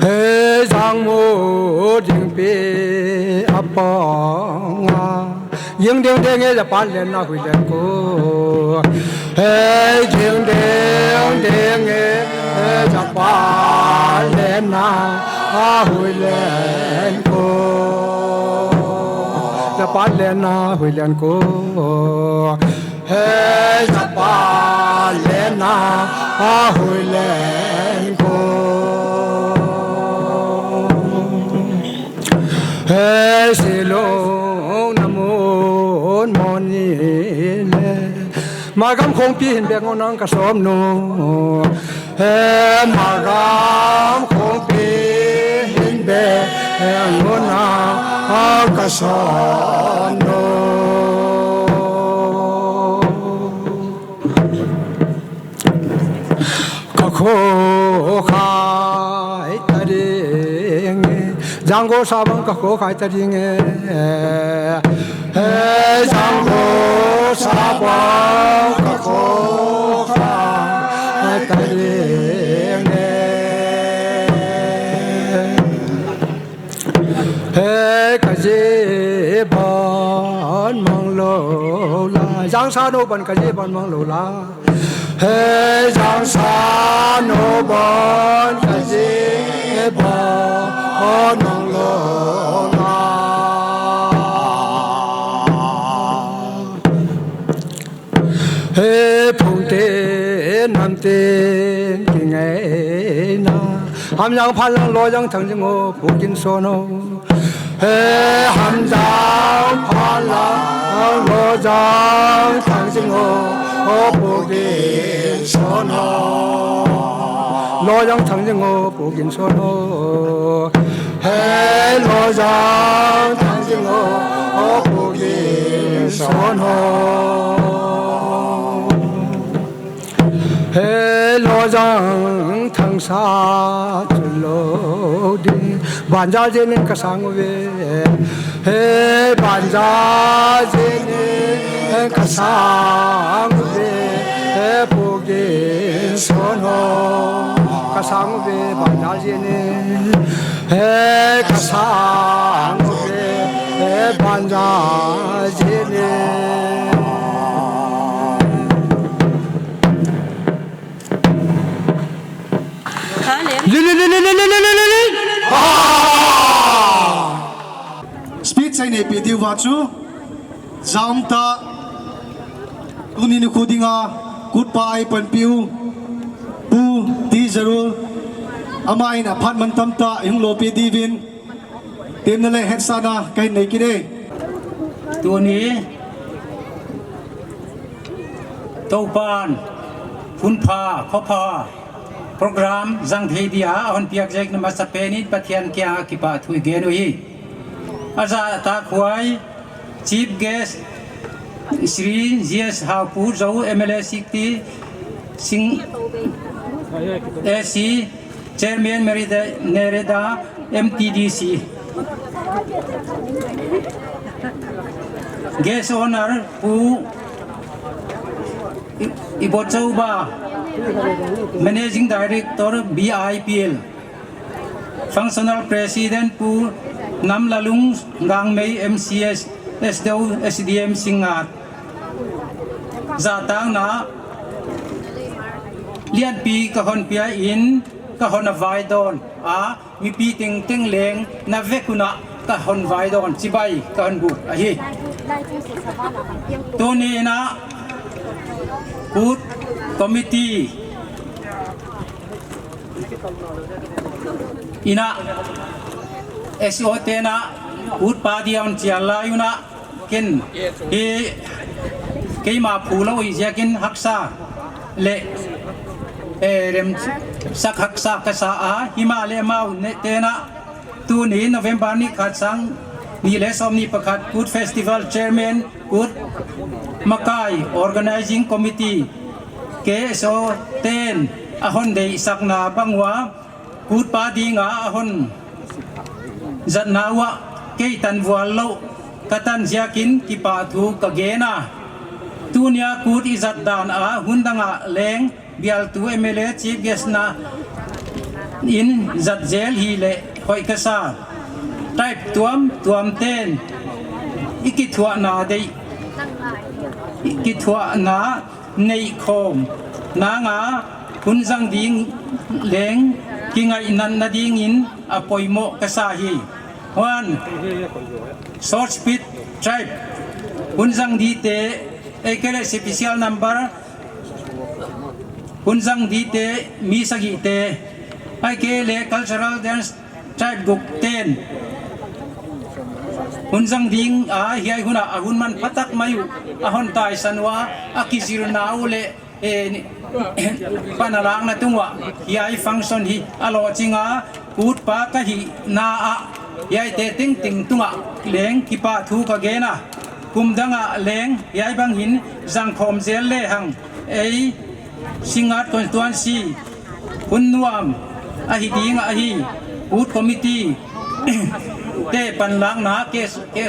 He jang mu ding pi apang a. Jing ding ding e japa len na hui len ko. He jing ding ding e japa len na hui len ko. Japa len na hui len ko. He japa len na hui len ko. He silung na mun mon ni le. Magam khongpi hin beng ngon nang ka som nu. He magam khongpi hin beng ngon nang ka som nu. Ka khokhai ta ding e. Jangol sa bang ka khokhai ta ding e. He jangol sa bang ka khokhai ta ding e. He ka jibon mang lou la. Jang sa nou ban ka jibon mang lou la. He jang sa nou ban ka jibon mang lou la. He phung te nam te ki ngai. Hamjang Phanlang Lojang Thangjing ho, Pu Ginson ho. He Hamjang Phanlang Lojang Thangjing ho, Pu Ginson ho. Lojang Thangjing ho, Pu Ginson ho. He Lojang Thangjing ho, Pu Ginson ho. He Lojang Thangsa chulou ding, banja jinin kasang uve. He banja jinin kasang uve. He Pu Ginson ho, kasang uve banja jinin. He kasang uve, he banja jinin. Speech sei nei pe diu va chu, jamta, tuni nikho dinga kutpa ei panpiu Pu T Zarul, ama in aphat mantam tah ihung lopi diuvin, temna le hetsahna kahin nei kit e. Tuni Toupan, hunpha, khopha, program jang thei dia ahon piak jeh in masapen in Pathen kiang a kipathu i gen u hi. Ajah tah khuai, Chief Guest, Shri G S Haopu, Zou M L A Sixty, Sing A C, Chairman Merida, Nereda, M T D C. Guest Honor, Pu I-, Ibochouba, Managing Director, B I P L. Functional President Pu Namlalung Gangmei M C S, S D O, S D M Singngat. Jahtahna lianpi kahon pia in, kahon a vaidon a, mipi tengteng leng na vek un a kahon vaidon, chibai kahon bu ahi. Tuni in a KUT committee in a S O ten a KUT party a hon chial lai un a ken hi keima phu lou hi jeh in haksa le, eh, remsak haksa kasa a, himahleh amau neh ten a tuni November ni khat sang ni le som ni pakhat KUT Festival Chairman, KUT Makai Organizing Committee, K S O ten ahon deisahna bang uva, KUT party a ahon jatna uva kei tangval lou katan jeh in kipathu kagen a. Tunia KUT ijat dan a hun dang a leng bialtu M L A Chief Guest na in jat jel hileh hoi kasa. Tribe tuamtuam ten i kithuahna dei, i kithuahna neikhom nang a hun jang ding leng kingainatna ding in apoimo kasa hi. One, Short Speech Tribe, hun jang ding te, ahileh special number, hun jang ding te, mi sagi te, ahileh cultural dance, tribe guk ten hun jang ding a, hiai hun a ahun manpha tak mai u ahon taisan uva, akijilna u le, eh, ni, pan a lakna tung uva hiai function hi aloching a, KUT pa kahihna a hiai te tengteng tung a leng kipathu kagen a, kum dang a leng hiai bang hin jangkhom jel le hang, ei Singngat constituency hun nuam ahi ding ahi, KUT committee te panlakna, K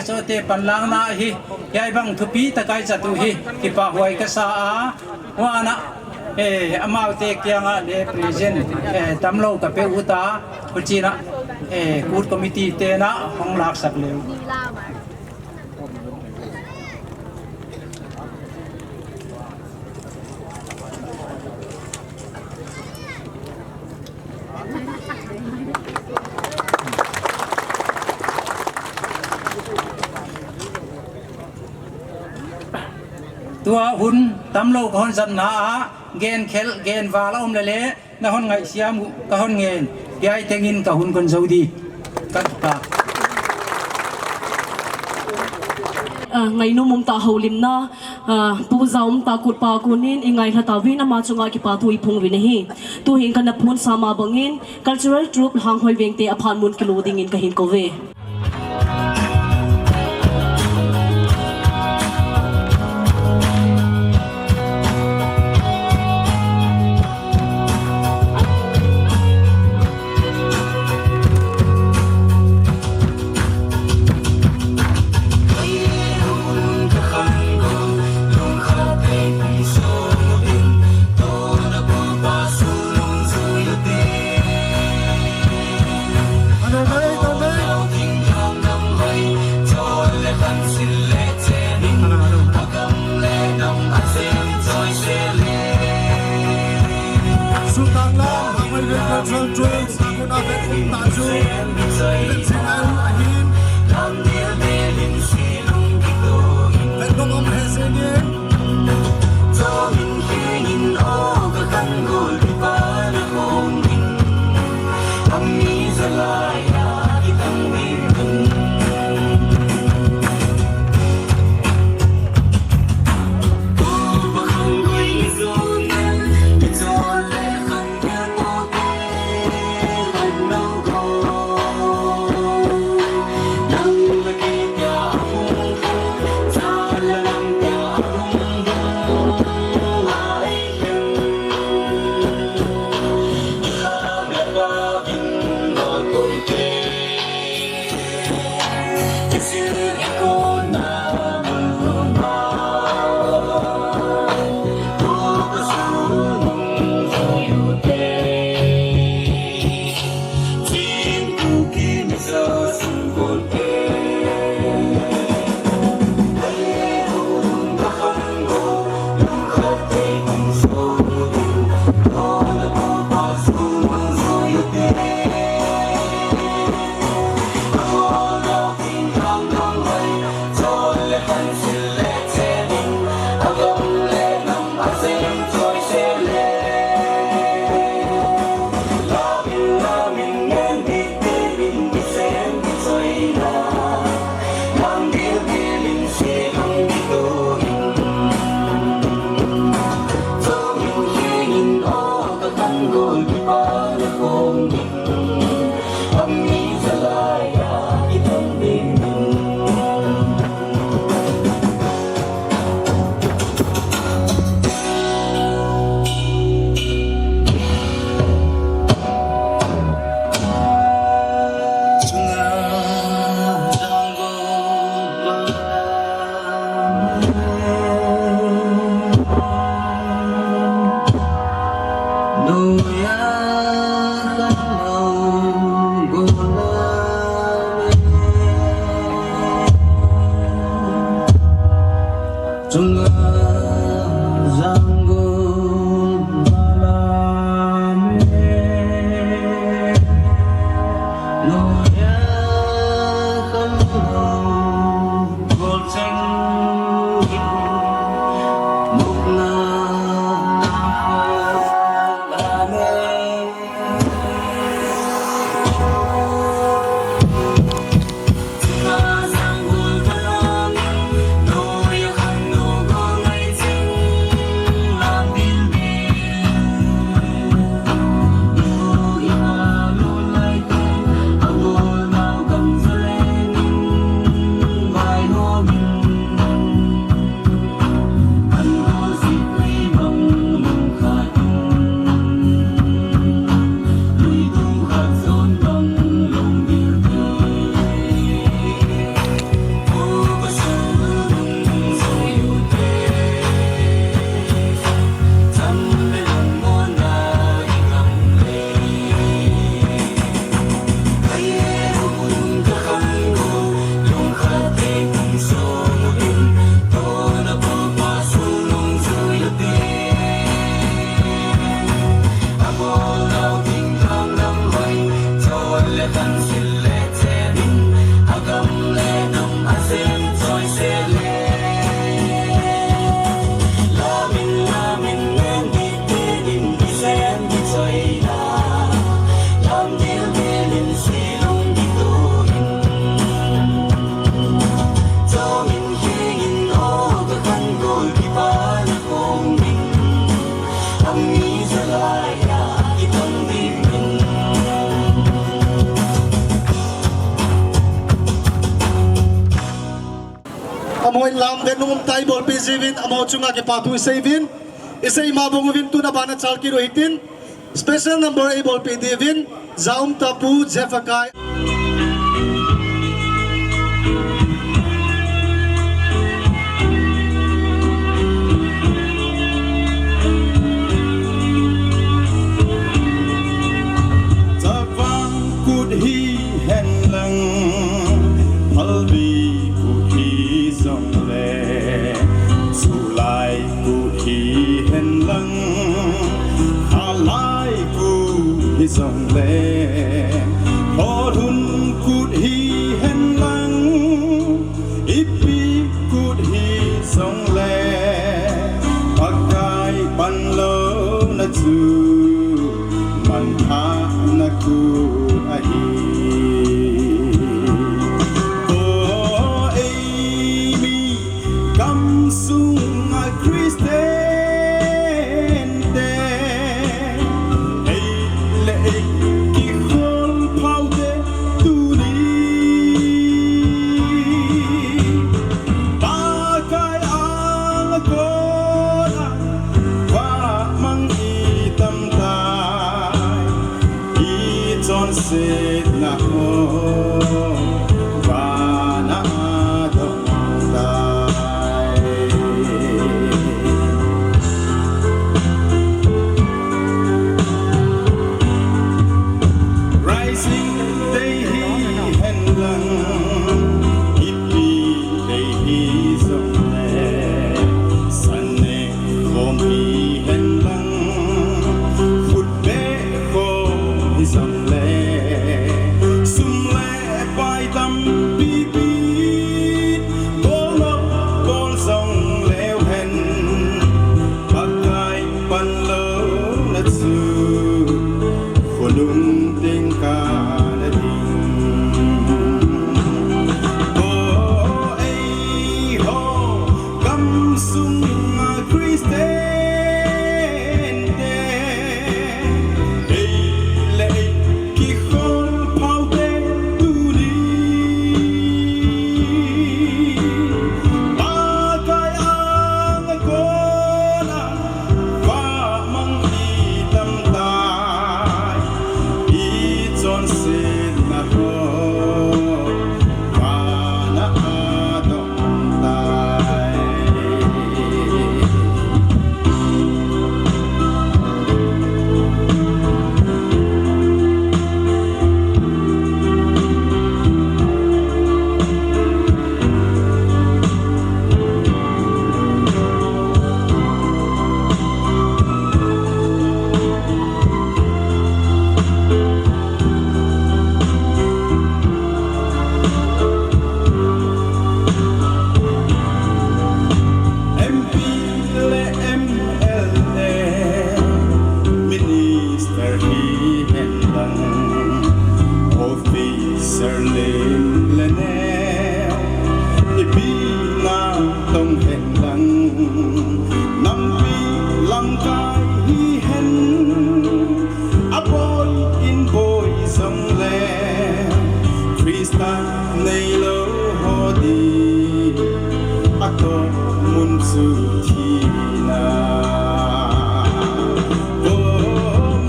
S O te panlakna ahi, hiai bang thupi taka i jat u hi kipahhuai kasa a, huan a, eh, amau te kiang a le present, eh, damlou ka pe u ta, huchi'n a, eh, KUT committee te'n a hong laksak leu. Tua hun damlou ka hon jatna a, gen khel, gen val a om lele, na hon ngaihsiam u, ka hon ngen. Hiai tengin ka hun kon jou di. Ka kipah. Ah, ngainom umtah houlimna, ah, Pu Zaumtah Kutpa konin i ngailha tauvin ama chunga kipathu i phong uvin ahi. Tuhin kana phonsah ma bangin, Cultural Troupe Lhanghoi Vengte a phat mun kilo dingin kahin kou ve. Sultan Lam, Hangwei Cultural Troupe, Sakuna Vet Um Taju, Vet Sinai Hu Ahin, Vet Dom Om Hesengin, Amaho in lam ve nung um tah a eibolpeh jiuvin, amaho chunga kipa thu isei uvin, isei ma bang uvin tun abana chal kit u hitin, special number eibolpeh diuvin, Jaum Tapu Jeffakai. Chavang kut hihen lang, phalbi kut hijong le, sulai kut hihen lang, khalai kut hijong le, lhohlhun kut hihen lang, ipi kut hijong le, Pakai panlouna chu manthahna kut ahi. O eimi gamsunga Christian te, ei le ei kikhol phau te tuni, Pakai anga kona vahmang itam tai. Ichonsetna ho vana adong tai. Rising day hihen lang, ipi day hijong le, sun neng khom hihen lang, khut beh khom hijong le, sum le pai tampi pi, bol lou bol jong leu hen, Pakai panlouna chu khonung teng kana ding. O eiho gamsunga Christian te, ei le ei kikhol phau te tuni, Pakai anga kona vahmang itam tai. Ichonsetna ho vana adong tai. M P le M L A, minister hihen lang, officer lim le neo, ipi natong hen lang, nampi lamkai hihen, aboi in boi jong le, Christa neilou ho ding atoh mun chu thina. O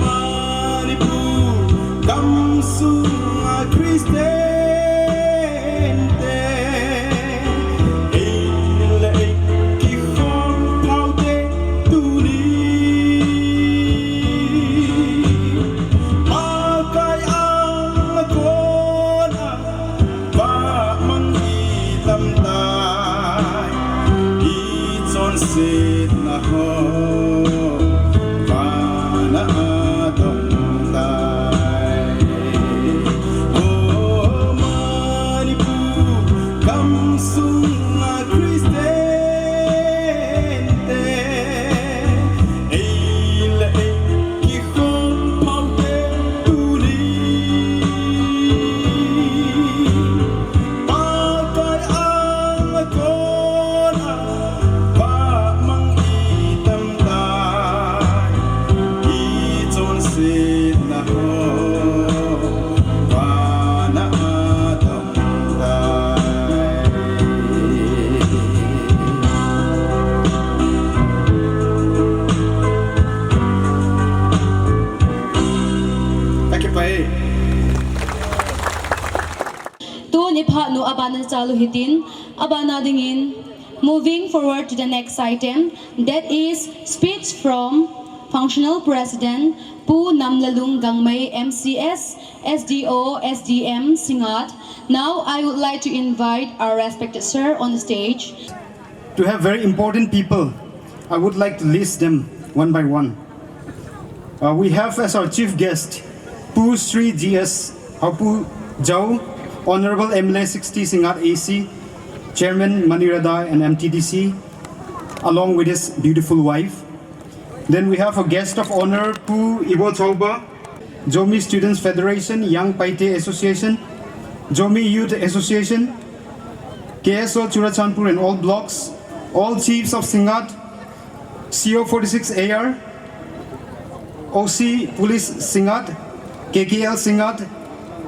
Manipur gamsunga Christian te, ei le ei kikhol phau te tuni, Pakai anga kona vahmang itam tai. Ichonsetna ho vana adong tai. O Manipur gamsunga Christian te, ei le ei kikhol phau te tuni, Pakai anga kona vahmang itam tai. Abana chalu hitin, abana dingin, moving forward to the next item, that is speech from Functional President Pu Namlalung Gangmei, M C S, S D O, S D M, Singngat. Now I would like to invite our respected sir on the stage. To have very important people, I would like to list them one by one. Uh, we have as our chief guest Pu Sri G S Haopu Jao, Honorable M L A sixty Singngat A C, Chairman Manirada and M T D C, along with his beautiful wife. Then we have a guest of honor, Pu Ibo Chauba, Zomi Students Federation, Young Paite Association, Zomi Youth Association, K S O Churachandpur and all blocks, all chiefs of Singngat, C O forty-six A R, O C Police Singngat, K K L Singngat,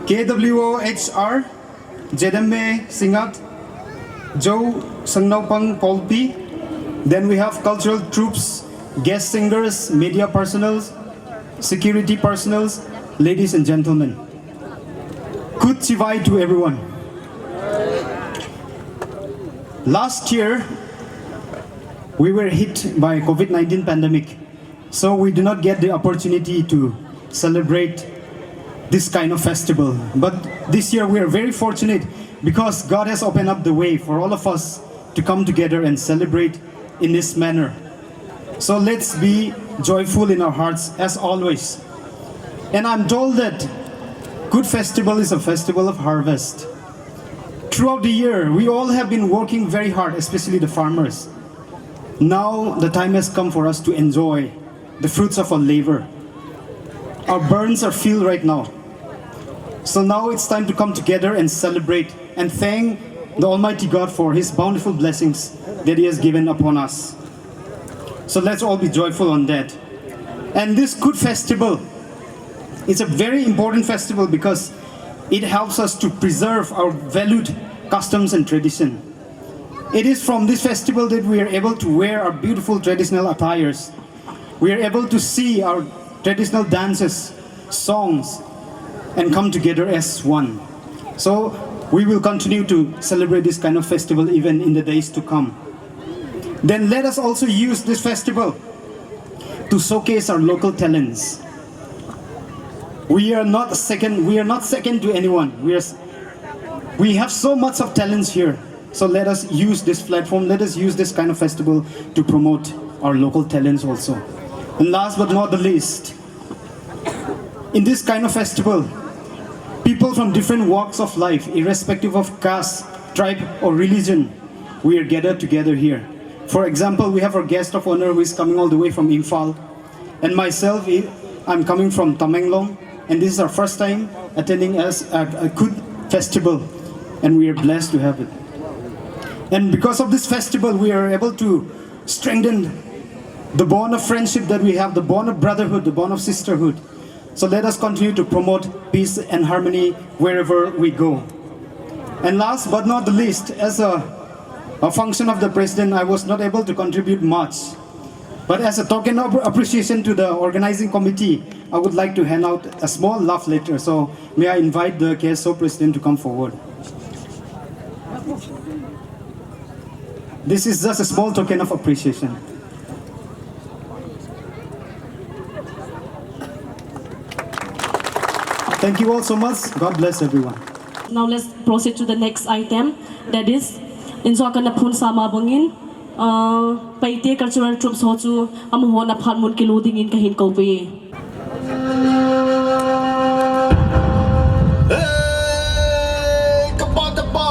K W O H R, Jedame Singngat, Joe Sangnaupang Kolpi. Then we have cultural troupes, guest singers, media personnel, security personnel, ladies and gentlemen. Kut Chivai to everyone. Last year, we were hit by COVID nineteen pandemic. So we do not get the opportunity to celebrate this kind of festival. But this year we are very fortunate because God has opened up the way for all of us to come together and celebrate in this manner. So let's be joyful in our hearts as always. And I'm told that Kut Festival is a festival of harvest. Throughout the year, we all have been working very hard, especially the farmers. Now the time has come for us to enjoy the fruits of our labor. Our barns are filled right now. So now it's time to come together and celebrate and thank the Almighty God for His bountiful blessings that He has given upon us. So let's all be joyful on that. And this Kut Festival, it's a very important festival because it helps us to preserve our valued customs and tradition. It is from this festival that we are able to wear our beautiful traditional attires. We are able to see our traditional dances, songs, and come together as one. So we will continue to celebrate this kind of festival even in the days to come. Then let us also use this festival to showcase our local talents. We are not second, we are not second to anyone. We are, s- we have so much of talents here. So let us use this platform, let us use this kind of festival to promote our local talents also. And last but not the least, in this kind of festival, people from different walks of life, irrespective of caste, tribe, or religion, we are gathered together here. For example, we have our guest of honor who is coming all the way from Imphal. And myself, I- I'm coming from Tamenglong, and this is our first time attending as a, a Kut festival, and we are blessed to have it. And because of this festival, we are able to strengthen the bond of friendship that we have, the bond of brotherhood, the bond of sisterhood. So let us continue to promote peace and harmony wherever we go. And last but not the least, as a, a function of the president, I was not able to contribute much. But as a token of appreciation to the organizing committee, I would like to hand out a small love letter. So may I invite the K S O president to come forward. This is just a small token of appreciation. Thank you all so much. God bless everyone. Now let's proceed to the next item. That is, injo kana phun sama bangin, uh, Paite cultural troupes ho chu amaho na phat mun kilu dingin kahin koupi. Hey, kapa, kapa.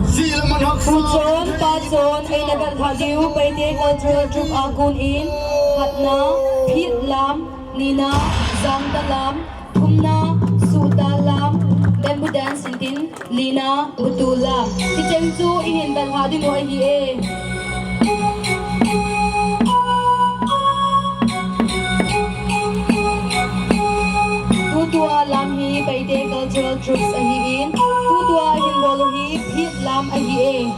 Sil man hak sa. Pu chon, pa chon, ei na bel ha diu, Paite cultural troupe a kon in, khatna, Phit Lam, nina, Jangta Lam, thumna, Suta Lam, bamboo dance in tin, lina, Butu Lam. Hicheng chu ihin bel ha ding u ahi e. Tutua lam hi Paite cultural troupes ahi in, tutua hin bol u hi Phit Lam ahi e.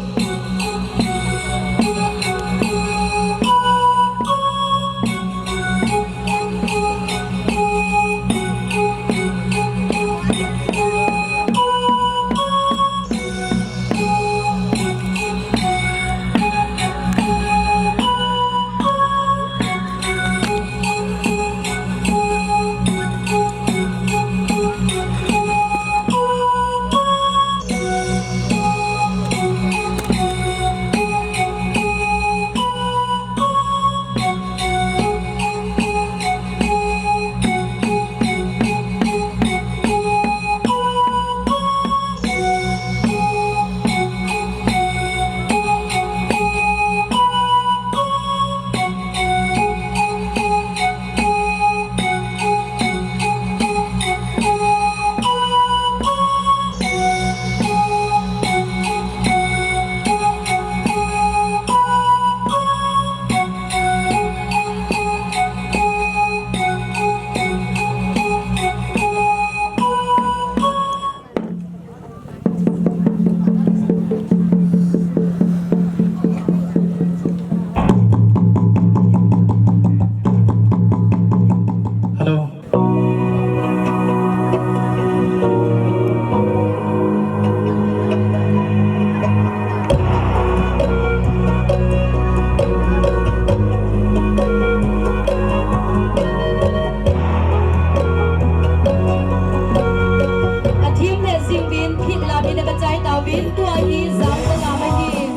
Tua hi Zamdanga ahi.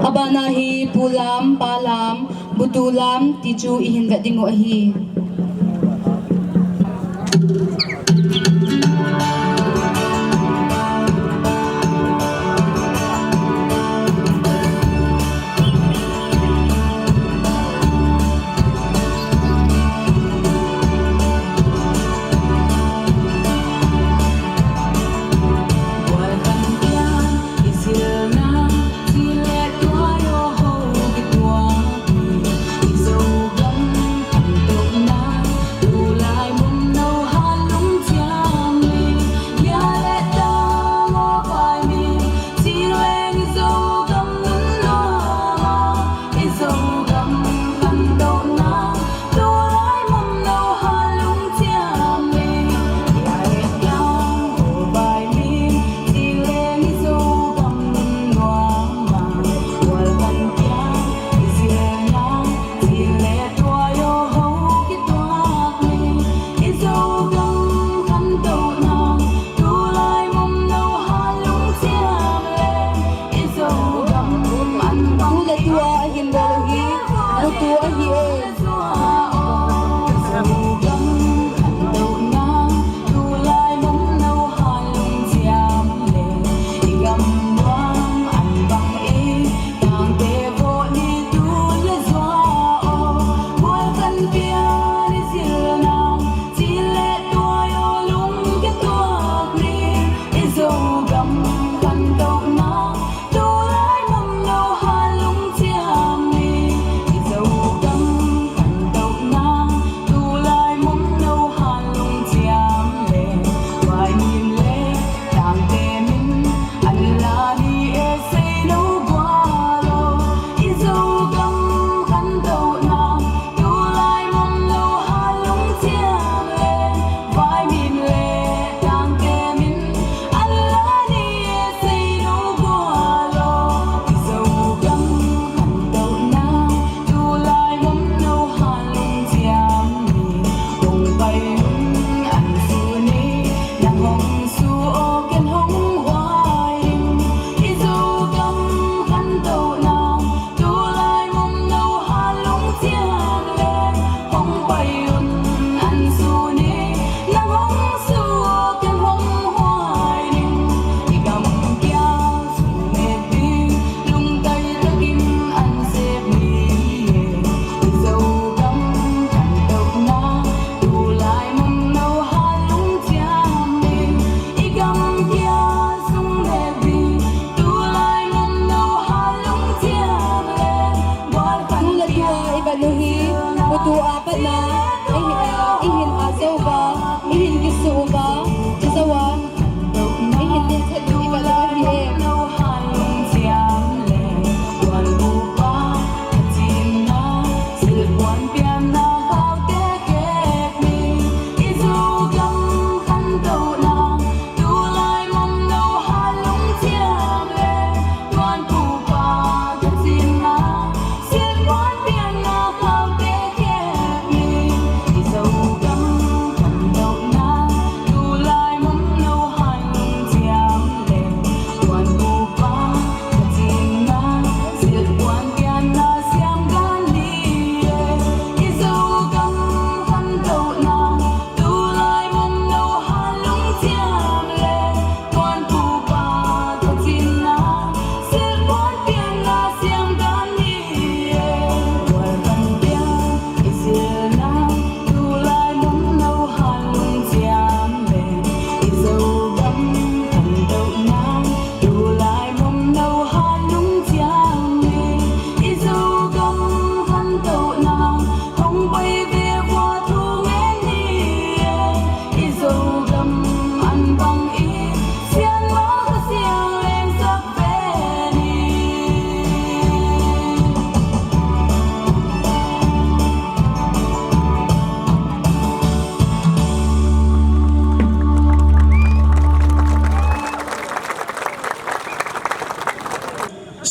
Abana hi Pu Lam, Pa Lam, Butu Lam ti chu i hin vet ding u ahi.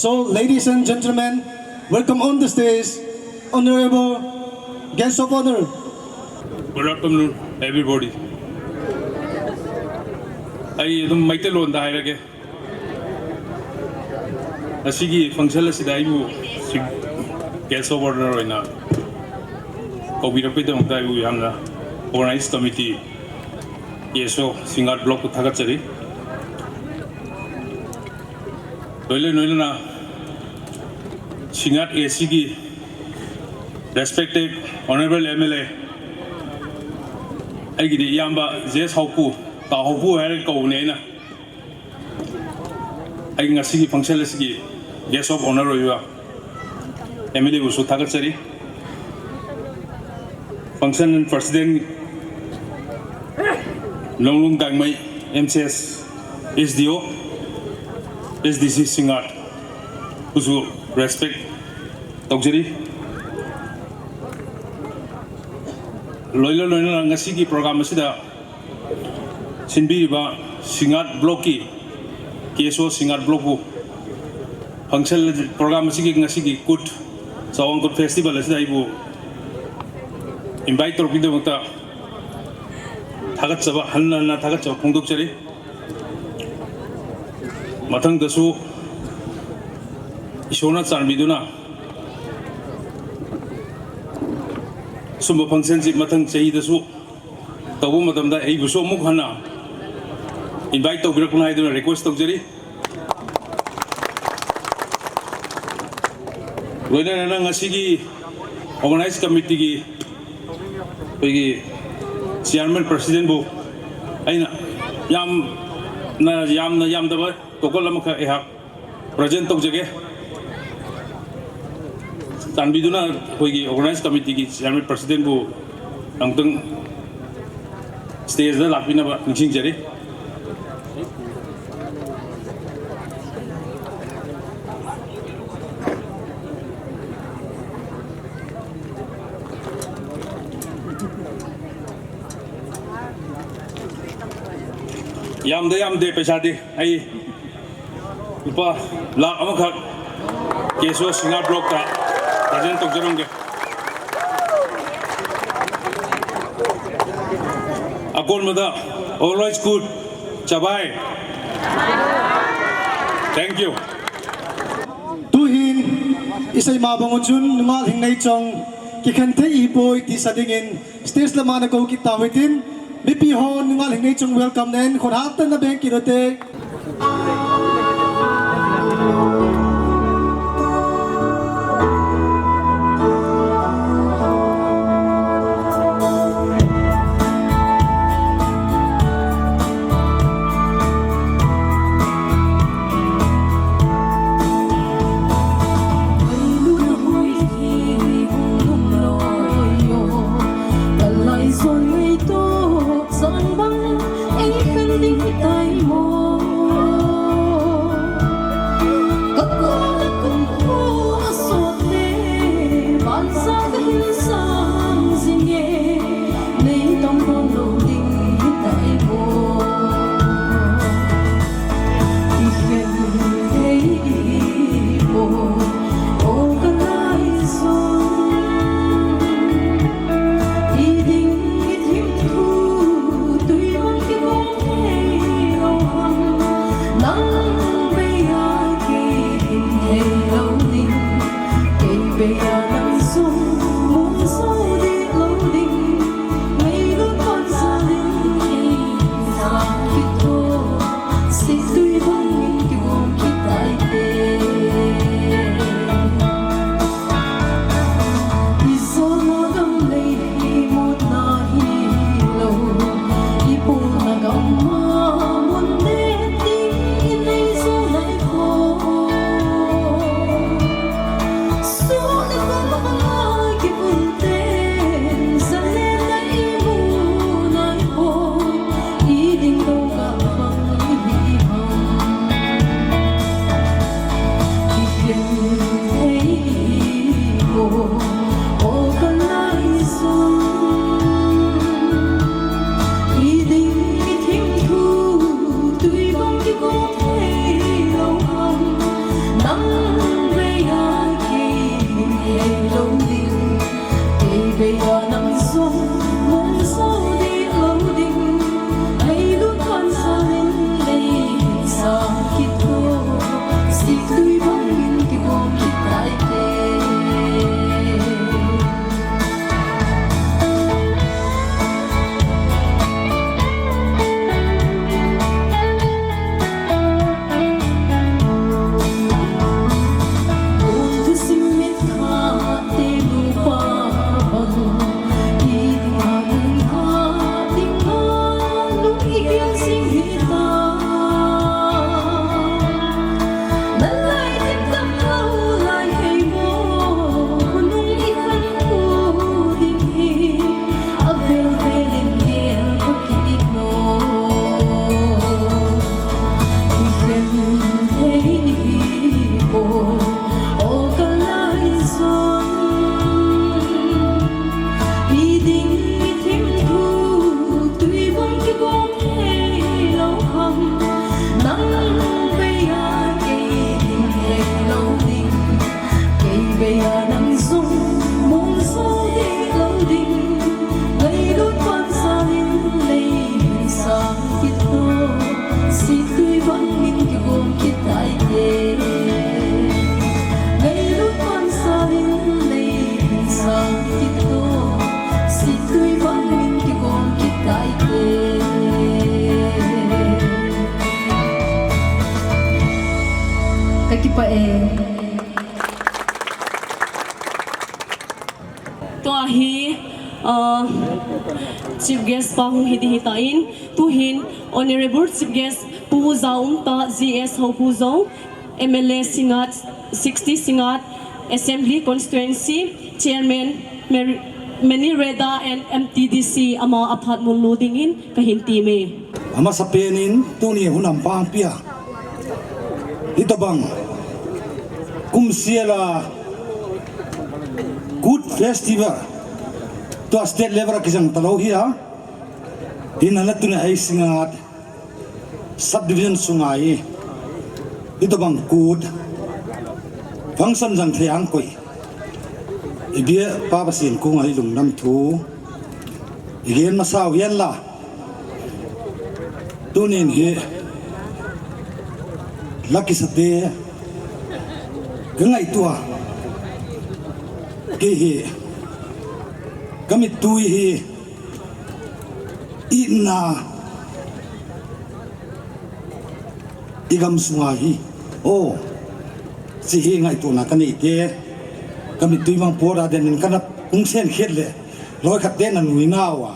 So, ladies and gentlemen, welcome on the stage, Honorable Guest of Honor. Good afternoon, everybody. ꯑꯩ ꯑꯗꯨꯝ ꯃꯩꯇꯩꯂꯣꯟꯗ ꯍꯥꯏꯔꯒꯦ꯫ ꯉꯁꯤꯒꯤ function ꯑꯁꯤꯗ ꯑꯩꯕꯨ ꯁꯤ guest of honor ꯑꯣꯏꯅ ꯀꯧꯕꯤꯔꯛꯄꯒꯤꯗꯃꯛꯇ ꯑꯩꯕꯨ ꯌꯥꯝꯅ organize committee, ꯀꯦ ꯑꯦꯁ ꯑꯣ ꯁꯤꯡꯉꯥꯠ blockꯄꯨ ꯊꯥꯒꯠꯆꯔꯤ꯫ ꯂꯣꯏꯅ ꯂꯣꯏꯅꯅ ꯁꯤꯡꯉꯥꯠ ꯑꯦ ꯁꯤꯒꯤ respected honorable M L A, ꯑꯩꯒꯤꯗꯤ ꯏꯌꯥꯝꯕ ꯖꯦ ꯑꯦꯁ ꯍꯥꯎꯄꯨ, ꯇꯥꯎ ꯍꯥꯎꯄꯨ ꯍꯥꯏꯔꯒ ꯀꯧꯕꯅꯦ ꯑꯩꯅ꯫ ꯑꯩ ꯉꯁꯤꯒꯤ function ꯑꯁꯤꯒꯤ guest of honor ꯑꯣꯏꯕ M L Aꯕꯨꯁꯨ ꯊꯥꯒꯠꯆꯔꯤ꯫ Function president ꯂꯣꯡꯂꯨꯡ ꯒꯥꯡꯃꯩ, M C S, S D O, S D C ꯁꯤꯡꯉꯥꯠ ꯕꯨꯁꯨ respect ꯇꯧꯖꯔꯤ꯫ ꯂꯣꯏꯅ ꯂꯣꯏꯅꯅ ꯉꯁꯤꯒꯤ program ꯑꯁꯤꯗ ꯁꯤꯟꯕꯤꯔꯤꯕ ꯁꯤꯡꯉꯥꯠ blockꯀꯤ, ꯀꯦ ꯑꯦꯁ ꯑꯣ ꯁꯤꯡꯉꯥꯠ blockꯄꯨ function program ꯑꯁꯤꯒꯤ ꯉꯁꯤꯒꯤ ꯀꯨꯠ, ꯆꯥꯋꯥꯡ ꯀꯨꯠ festival ꯑꯁꯤꯗ ꯑꯩꯕꯨ invite ꯇꯧꯔꯛꯄꯒꯤꯗꯃꯛꯇ ꯊꯥꯒꯠꯆꯕ, ꯍꯟꯅ ꯍꯟꯅ ꯊꯥꯒꯠꯆꯕ ꯐꯣꯡꯗꯣꯛꯆꯔꯤ꯫ ꯃꯊꯪꯗꯁꯨ ꯏꯁꯣꯔꯅ ꯆꯥꯟꯕꯤꯗꯨꯅ ꯁꯨꯝꯕ functionꯁꯤ ꯃꯊꯪ ꯆꯍꯤꯗꯁꯨ ꯇꯧꯕ ꯃꯇꯝꯗ ꯑꯩꯕꯨꯁꯨ ꯑꯃꯨꯛ ꯍꯟꯅ invite ꯇꯧꯕꯤꯔꯛꯀꯅꯨ ꯍꯥꯏꯗꯨꯅ request ꯇꯧꯖꯔꯤ꯫ ꯂꯣꯏꯅꯅ ꯉꯁꯤꯒꯤ organize committeeꯒꯤ ꯑꯩꯈꯣꯏꯒꯤ chairman presidentꯕꯨ ꯑꯩꯅ ꯌꯥꯝꯅ, ꯌꯥꯝꯅ ꯌꯥꯝꯗꯕ token ꯑꯃꯈꯛ ꯑꯩꯍꯥꯛ present ꯇꯧꯖꯒꯦ꯫ ꯆꯥꯟꯕꯤꯗꯨꯅ ꯑꯩꯈꯣꯏꯒꯤ organize committeeꯒꯤ chairman presidentꯕꯨ ꯑꯃꯨꯛꯇꯪ stageꯗ ꯂꯥꯛꯄꯤꯅꯕ ꯅꯤꯡꯁꯤꯡꯖꯔꯤ꯫ ꯌꯥꯝꯗꯦ, ꯌꯥꯝꯗꯦ ꯄꯩꯁꯥꯗꯤ꯫ ꯑꯩ ꯂꯨꯄꯥ ꯂꯥꯈ ꯑꯃꯈꯛ ꯀꯦ ꯑꯦꯁ ꯑꯣ ꯁꯤꯡꯉꯥꯠ blockꯇ present ꯇꯧꯖꯔꯝꯒꯦ꯫ ꯑꯀꯣꯟꯕꯗ, all right, good, ꯆꯕꯥꯏ꯫ Thank you. Tuhin, isei ma bang u chun, nungal Hingneichong, kikhen thei ihipoi ti sa dingin, stage lama na kou kit tau hitin, mipi hon, nungal Hingneichong welcome nen, khut hat tah in na beng kit ute. Ka kipah e. Tua hi, uh, Chief Guest pa hung hi ding hitan, tuhin Honorable Chief Guest Pu Jaumtah G S Haopujo, M L A Singngat, sixty Singngat Assembly Constituency, Chairman Mer-, Meni Reda and M T D C ama aphat mun lou dingin kahin temme. Amasapen in tuni hun ampang pia. Hitobang kum sela Kut Festival tua state level a kijang talou hi a. Hinla tuni a Singngat subdivision sunga hi hitobang Kut function jang thei ang koi. I bia pa Pathen kong a i lungnam thu i gen masau hihen la. Tunin hi la kisate ka ngaito a. Kei hi ka mittui hi itna i gam sunga hi. O, chi hi ngaitona ka nei te. Ka mittui mang pora den in ka na kung sen khet le. Loi khat te na nui nau a.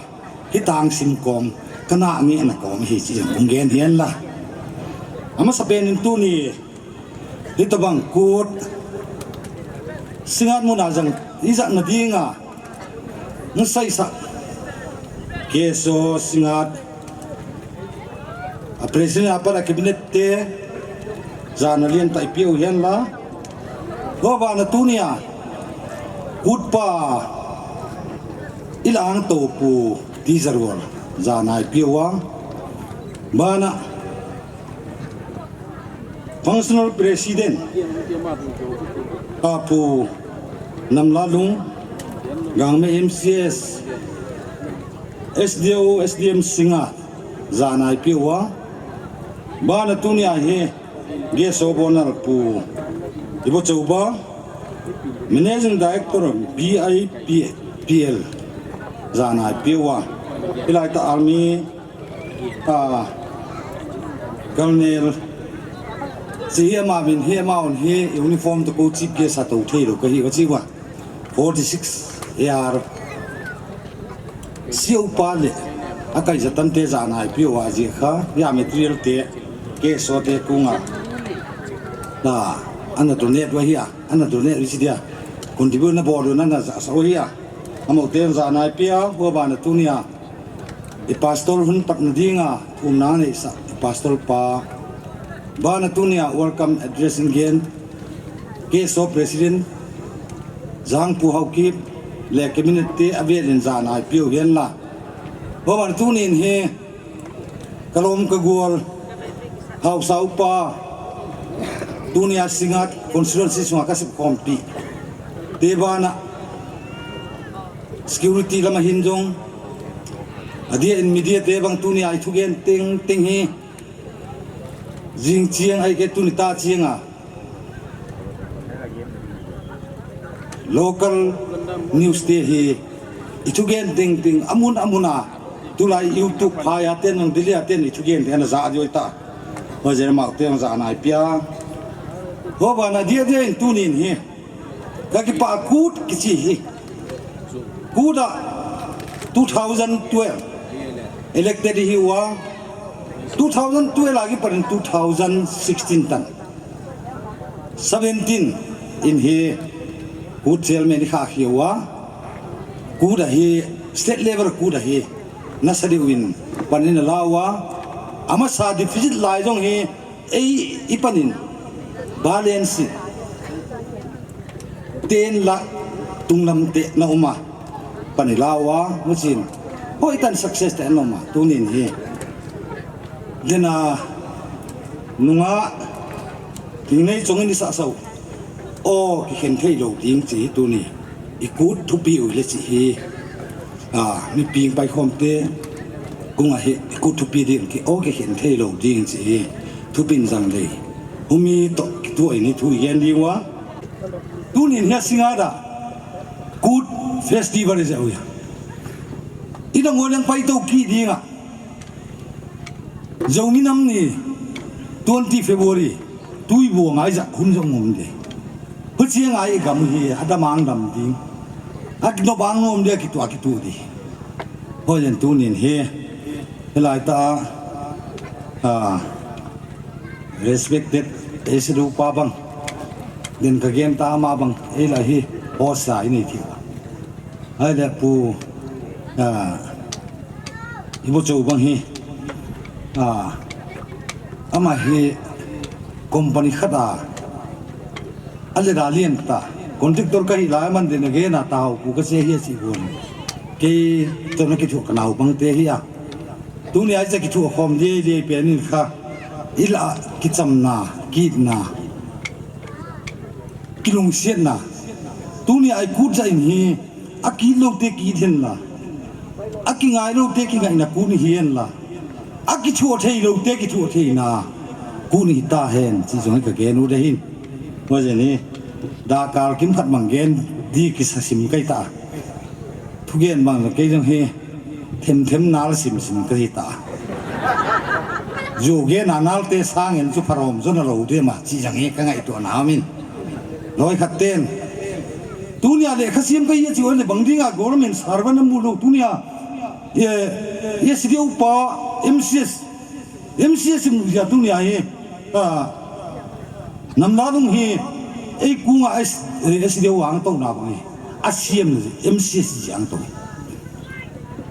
Hi tang sim kom, ka na nge na kom hi chi jang kung gen hihen la. Amasapen in tuni hitobang Kut Singngat muna jang i jat na dinga. Nusai sa. K S O Singngat. A president a pat a cabinet te. Jana lian ta i piu hihen la. Ho bana tunia. Kut pa. I lang to Pu T Jalrual. Jana i piu a. Bana. Functional President, Pu Namlalung, Gangmei M C S, S D O, S D M Singngat, jana i piu a. Bana tunia hi, Guest of Honor Pu Ibochouba, Managing Director, B I P L, jana i piu a. Hilai ta Army, Ah, Colonel, chi hi ama min hi, ama un hi, uniform to ko Chief Guest a to thei lou ka hi, ka chi uva. Forty six A R. Siu pa le, a kai jatan te jana i piu a ji kha, ya material te, K S O te kunga. Na, ana donate uva hi a, ana donate uva chi dia. Contribute na bol u na na sa uva hi a. Amaute jana i piu, ho bana tunia. I pastor hun patna dinga, umna neisa, i pastor pa. Bana tunia welcome address in gen, K S O President, Jangpu Haokip, le cabinet te avel in jana i piu hihen la. Ho bana tunin hi, ka lom ka gol, Haosa upa, tunia Singngat constituency sunga ka sip khompi. Te bana, Security lama hin jong, adia in media te bang tunia i thugen tengteng hi, jing chiang ahi ke tuni ta chiang a local news te hi i thugen tengteng amun amun a, tulai YouTube phai a ten jong, Delhi a ten i thugen te ana ja diu ta. Hoijen mau te jong ja nai pia. Ho bana dia dia in tunin hi ka kipah a Kut kichi hi. Kut a two thousand twelve elected hi ua, two thousand twelve a kipanin two thousand sixteen tan, seventeen in hi Kut chairman i kha hi ua. Kut a hi state level Kut a hi nasa diu in panin ala ua. Amasa deficit lai jong hi ei i panin balance ten lakh tunglam te na uma pani la ua, muchin hoitan success te na uma tunin hi. Dena nunga tingnei chongin i sa sau o kikhen thei lo ding chi tuni i Kut thupi u le chi hi. A, mi ping pai khom te kung a hi i Kut thupi ding ki o kikhen thei lo ding chi hi. Thupin jang dei humi to kitu ai ni thu i gen ding ua. Tunin hi a Singngat a Kut festival i ja u ya. I dang o leng pai to ki ding a. Zomi nam ni twenty February, tui bu ngai ja hun jong um de. Hu chiang ai gam hi a damang dam ding. A kino bang nom de kitu a kitu di. Hoijen tunin hi. Hilai ta a, a, respected S D O pa bang. Den ka gen ta ma bang. Ei la hi. Hosa ini thiu. Ahile pu, a, i bu chu bang hi, a, ama hi company khat a, a le da lian ta, contractor ka hi lai man den a gen a ta hau pu ka che hi a chi bu. Kei to na kithu ka nau bang te hi a. Tuni a cha kithu khom de de pe ni kha. I la kichamna, kitna. Kilungsiatna. Tuni a i Kut ja in hi, a kit lo te kit hen la. A kingai lo te kingaina Kut ni hi hen la. A kithu thei lo te kithu theina Kut ni ta hen, chi jong ka gen u de hin. Hoijen hi, da kal kim khat mang gen di kisa sim kai ta. Thugen bang kei jong hi, them them nal sim sim ka hi ta. Ju gen a nal te sang en chu pharom jo na lo de ma chi jang hi ka ngaito na min. Loi khat ten. Tunia le kha sim ka hi chi o le bang ding a government servant mu lo tunia. Ye, ye S D O pa M C S, M C S mu ja tunia hi. A, nam la dung hi, ei kung a S, S D O ang to na bang hi. A siam M C S ji ang to.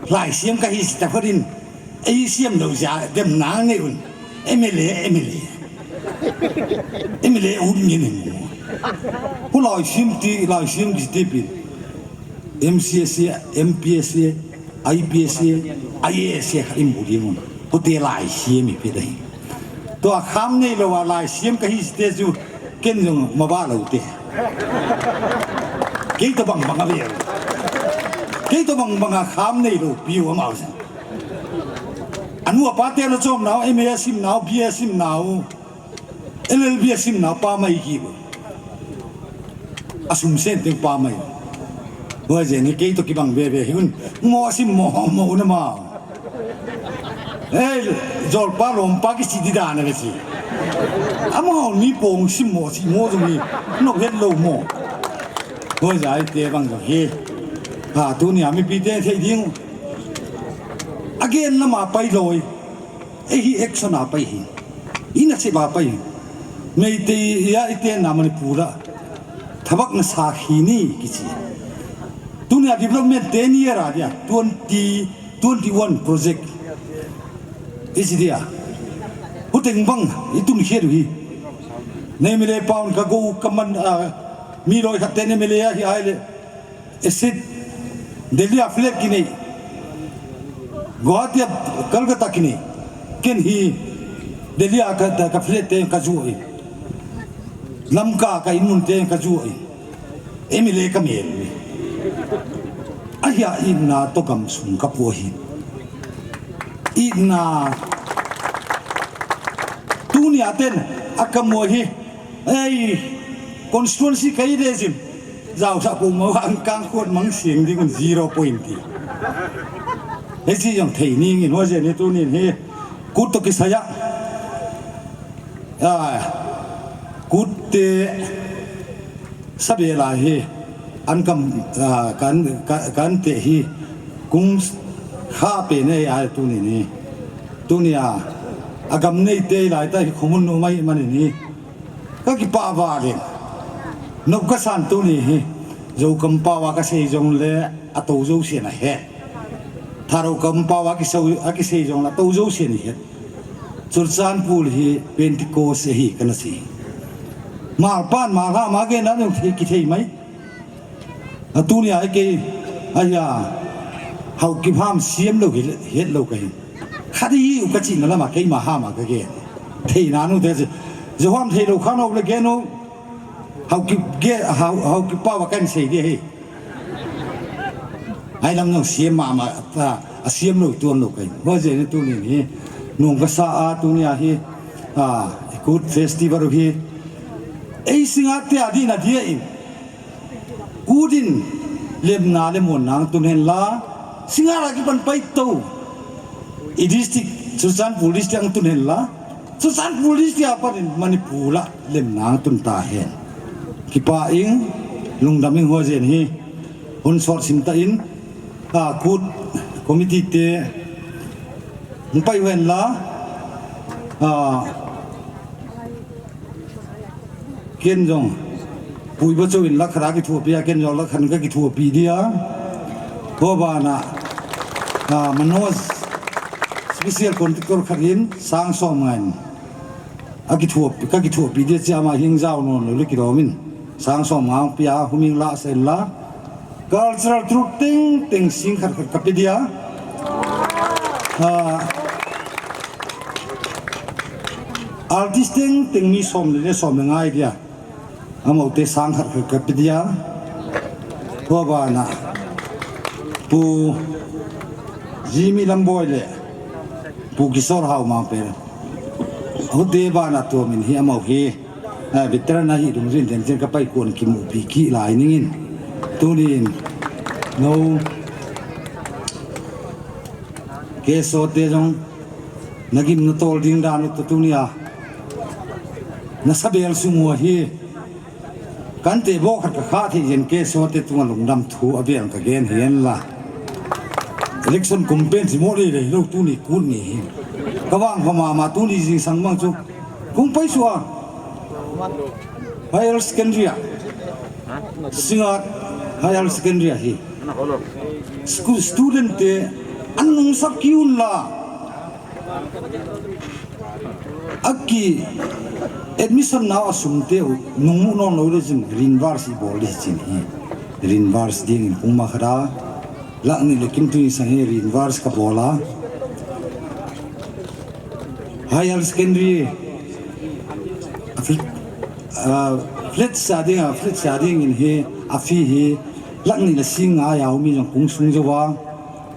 Lai siam ka hi si ta pha din. Ei siam lo ja, dem na nge un. M L A, M L A. M L A un nge ne. Hu lai siam ti, lai siam ji ti pi. M C S, M P S, I P S, I A S, kha i mu ding un. Hu te lai siam i pi dai. Tua kham nei lo a lai siam ka hi si te chu ken jong ma ba lo te. Kei to bang bang a ve. Kei to bang bang a kham nei lo pi u amau sa. Anu apa te na chom nau, M A sim nau, B A sim nau, L L B sim nau pa mai ki bo. A sum sen te pa mai. Hoijen hi kei to kibang be be hi un. Mo sim mo mo na ma. Ei, jol pa lom pa ki si di da na be si. Ama ni pong sim mo si mo jong ni. No het lo mo. Hoijai te bang jong hi. Ha, tunia mipi te thei ding. Again, lama pai loi. Ei hi action a pai hi. Ina se ba pai. Meitei a i te na Manipur a. Thabak na sa hi ni kichi. Tunia development ten year a dia. Twenty, twenty-one project. Isi dia. Huteng bang, i tun khia du hi. Nei mi le pound ka go ka man, a, mi loi khat te nei mi le a hi ai le. Esit, Delhi a flat kinei. Guwahati a Kolkata kinei. Ken hi Delhi a ka, ka flat te ka ju in. Lamka ka in mun te ka ju in. M L A ka mel. Ahia itna toh gamsung kapu ahi. Itna tunia ten akamu ahi. Ei, constituency kai de jin. Jaosah pu mo ang kang khut mang sing ding un zero point ti. Hiche jong thei ning in ho jeh in tunin hi. Kut toh kisai a. A, kut te sabela hi an kam, a, kan, ka, kan te hi kung kha pe nei a tuni ni. Tunia, agam nei te lai ta hi khomun nu mai mani ni. Ka kipah va le. Nop kasan tuni hi. Zo kam pa va kasei jong le ato zo se na he. Tharo kam pa va kisau, akisei jong le ato zo se ni he. Churachandpur hi Pentecost ahi kana sei. Malpan malha ma ke na nung thei kithei mai. Atunia kei aya Haokip ham siam lou hi het lou kahi. Khadi u kachina lama keima hama kage. Thei na nu te je. Joham thei lou khan o le ge nu. Haokip ge, Hao, Haokip pa va kan sei de hi. Ai lam nung siam mama ta, asiam lou tuan lou kai. Ho je ni tunin hi, nung kasa a tunia hi, a, Kut Festival hi. Ei Singngat te a dina dia in. Kut in lemna le muanna tun hen la. Singngat a kipan pai to. I district, Churachandpur district ang tun hen la. Churachandpur district a panin Manipur a lemna tun ta hen. Kipah ing, lungdam ing ho jen hi. Hun sot sim ta in, a, Kut committee te, hung pai hen la, a, ken jong, Pu Ibocho in lakh khat a kithopi a, ken jong lakh khat ka kithopi dia. Ho bana, a, Manoj special contractor khat in sang som ngai in. A kithopi, ka kithopi dia chia ama hing jao non lou le kilom in. Sang som nga pia huming la sen la. Cultural troupe teng teng sing khat khat ka pe dia. A, artist teng teng mi som le le som le ngai dia. Amaute sang khat khat ka pe dia. Ho bana Pu Jimmy Lamboi le Pu Kishore Haomang pe. Hute bana tumin hi amau hi. A, veteran ahi dungjuiyin den chen ka pai kon kimupi kit lai ning in. Tunin, no, Keso te jong, na gim na tol ding dan u ta tunia. Na sabel sung u ahi. Kan te bo khat ka kha thei jen Keso te tunga lungdam thu abel ka gen hen la. Election kum pen si mo le le lou tuni Kut ni hi. Ka vang kho mama tuni jingsang bang chu. Kung pai sua. Higher secondary a. Singngat Higher Secondary a hi. School student te an nung sap kiun la. Aki admission nau asum te u nung mu non lou le jin reimburse i bol le jin hi. Reimburse ding in kung ma khat a. Lakh ni le kim tuni sang hi reimburse ka bol a. Higher secondary, a fl-, a flat sa ding, a flat sa ding in hi, a fee hi, lakh ni le sing nga a um mi jong kung sung jo va,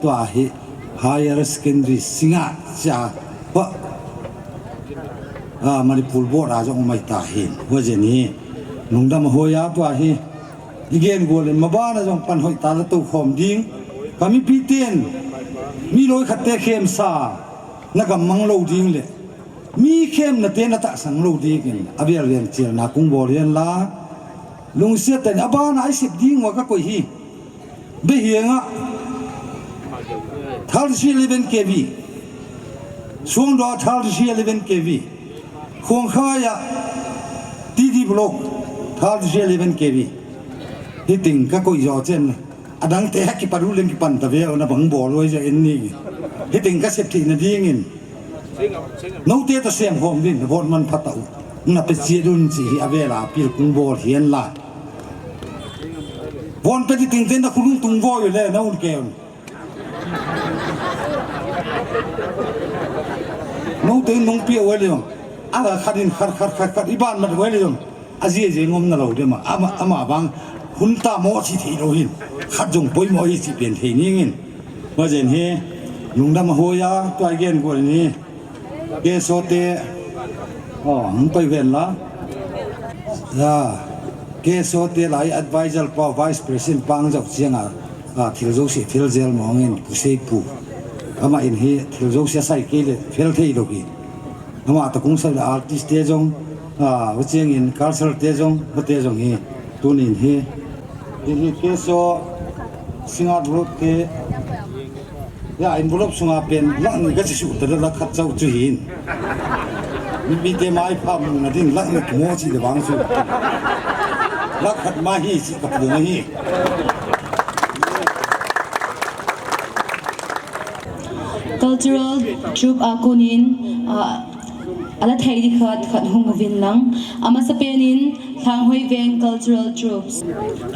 tua hi, higher secondary Singngat cha, pa, a, Manipur board a jong mai ta hin, ho jeni, lungdam ho ya tua hi, i gen gol in ma bana jong pan hoi ta la to khom ding, ka mipi ten, mi loi khat te khem sa, na gam mang lou ding le, mi khemna te na tahsan lou ding in, avel vel chelna kung bol yen la, lungsiat ten, abana i sep ding wa ka koi hi, Behiang a, thirty eleven K V, Suangdoh a thirty eleven K V, Khuangkhai a, T D block, thirty eleven K V, hiting ka koi jo chen, adang te ha kiparu leng kipan ta ve, na bang bol loi ja en ni, hiting ka sep thei na ding in, Note toh sem khom din, na vote man phat tau. Na pe chia dun chi hi avel a appeal kung bol hihen la. Vote pe ti ting ten na khulung tung voi le na un ke un. Note nung pi oi le jong. Ala khat in khat, khat, khat, khat, i ban mat oi le jong. A jia jia ngom na lou de ma. Ama, ama bang. Hun tamo chi thei lou hin. Khat jong poimo hi chi pen thei ning in. Majen hi, lungdam a hoiya, tua gen go ni. Keso te, oh, hung pai ven la. Ya, keso te lai advisor pa, vice president pang jok chiang a, a thil jouse, thil jel mong in, pu sei pu. Ama in hi, thil jouse sai kei le, fel thei lou hi. Ama ta kung sai le artist te jong, a, u chiang in, culture te jong, u te jong hi, tunin hi. Hi hi keso, singat rot te, Ya, envelope sunga pen, lakh ni ka chi suh ta, lakh khat chau chu hin. Mipite mai pha mu na din, lakh ni kimo chi le vang chu. Lakh khat ma hi chi ka pu ma hi. Cultural troupe a konin, ah, ala thei di khat, khat hung uvin lang. Amasa penin, Lhanghoi Veng Cultural Troupes.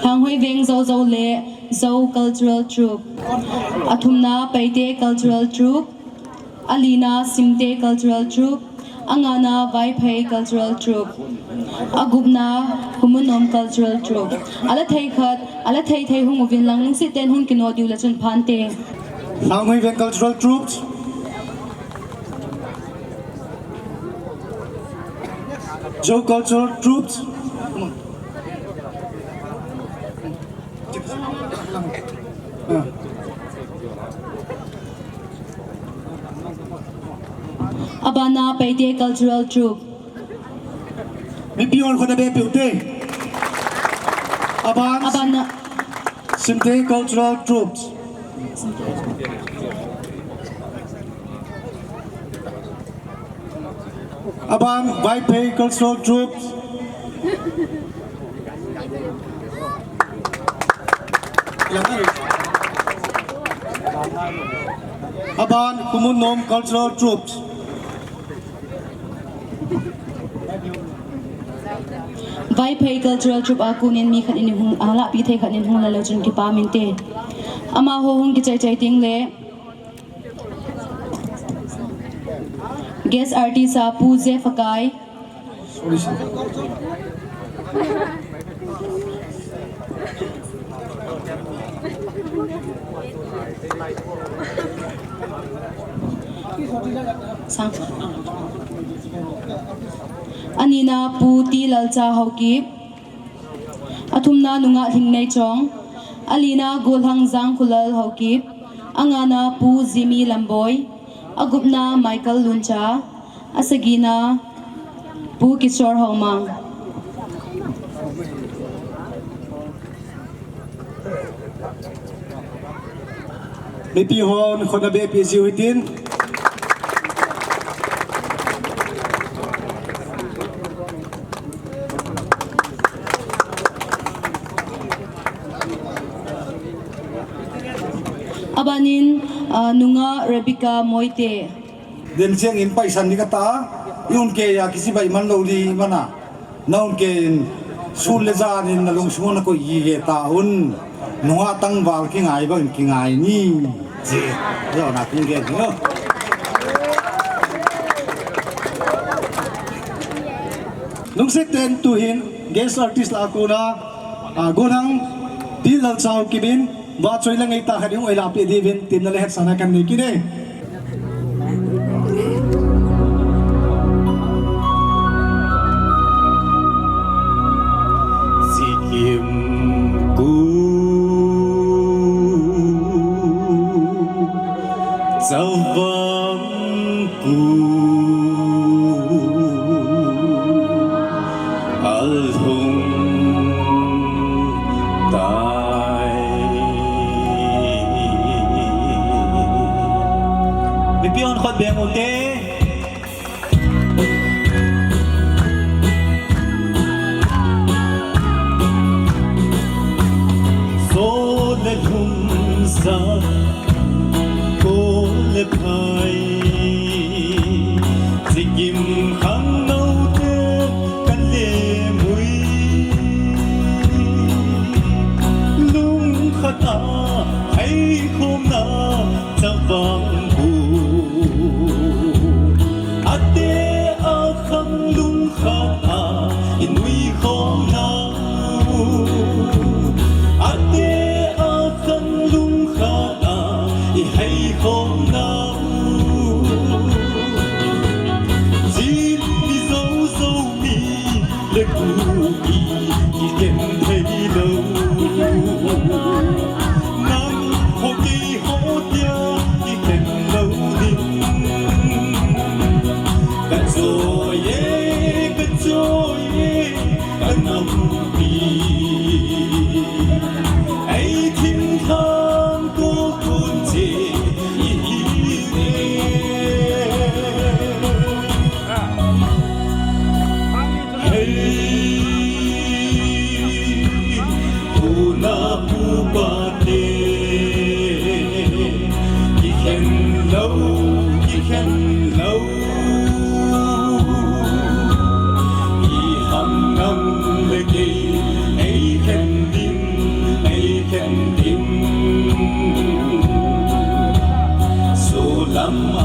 Lhanghoi Veng Zo Zo le Zo Cultural Troupe. Athumna Paite Cultural Troupe. Alina Simte Cultural Troupe. Angana Vaiphei Cultural Troupe. Agupna Khumunnom Cultural Troupe. Ala thei khat, ala thei thei hung uvin lang lungset ten hung kino diu le chun phante. Lhanghoi Veng Cultural Troupes. Zo Cultural Troupes. Abana Paite Cultural Troupe. Mipi hon khut abeh peh ute. Aban. Abana. Simte Cultural Troupes. Aban Vaiphei Cultural Troupes. Aban Khumunnom Cultural Troupes. Vaiphei Cultural Troupe a konin mi khat in hung, a, lahpi thei khat in hung la lou chun kipa minte. Amaho hung kichai chai ting le. Guest artist a Pu Jeff Akai. Sang. Anina Pu T Lalcha Haokip. Athumna Nungah Lhingneichong. Alina Golhang Jangkhulal Haokip. Angana Pu Jimmy Lamboi. Agupna Michael Luncha. Asagina Pu Kishore Haomang. Mipi hon khut abeh peh jiu hitin. Abanin, ah, Nungah Rebecca Moite. Den chiang in paisan ni kata, i un ke ya kisi bai man lou di mana. Na un ke in sun le jan in na lungsung na koi gi ge ta un. Nungah tangval kingai bang kingai ni. Chi, jo na kin ge ni. Lungset ten tuhin guest artist la kona, ah, Golhang T Lalcha Haokip in, vachoi la ngai ta khat in oi la pe diuvin, tin na le het sana kan nei kit e. Sikim ku, Chavang ku, alhung tai. Mipi hon khut beng ute. So le lhum sa, ko le phai, Sikim khangnoute kan le mui. Lungkhat a hei khum na Chavang bu. Ate a khang lungkhat a i nui khom na.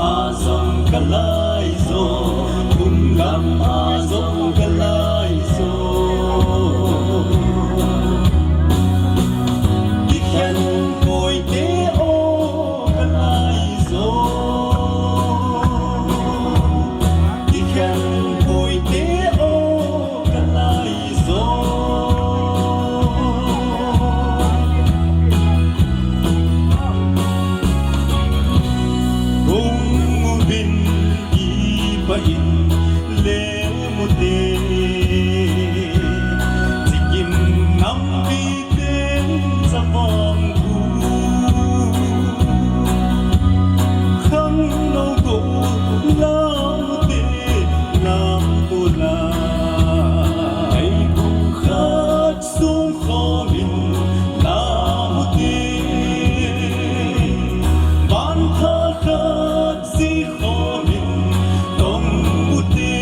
A jong ka lai zo, kum lam a jong ka lai zo. Kikhen koi te o ka lai zo. Kikhen koi te o ka lai zo. Kong uvin kipa in le mu te. Chikim nampi ten chavang u. Khangno ko lam te lam ko la. Ei kong khat sung khomin lam u te. Ban tha khat si khomin tong u te.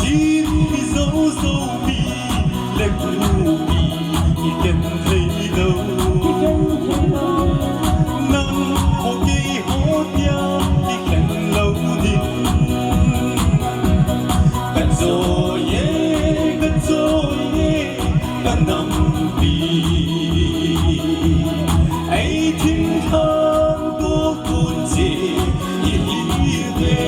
Jin mi zo zo mi le pu mi i ken thei lo. Nang ho kei ho tia i ken lo ding. Ka choi e, ka choi e, ka nampi. Ei thinglhang ko kun chi i hi ve.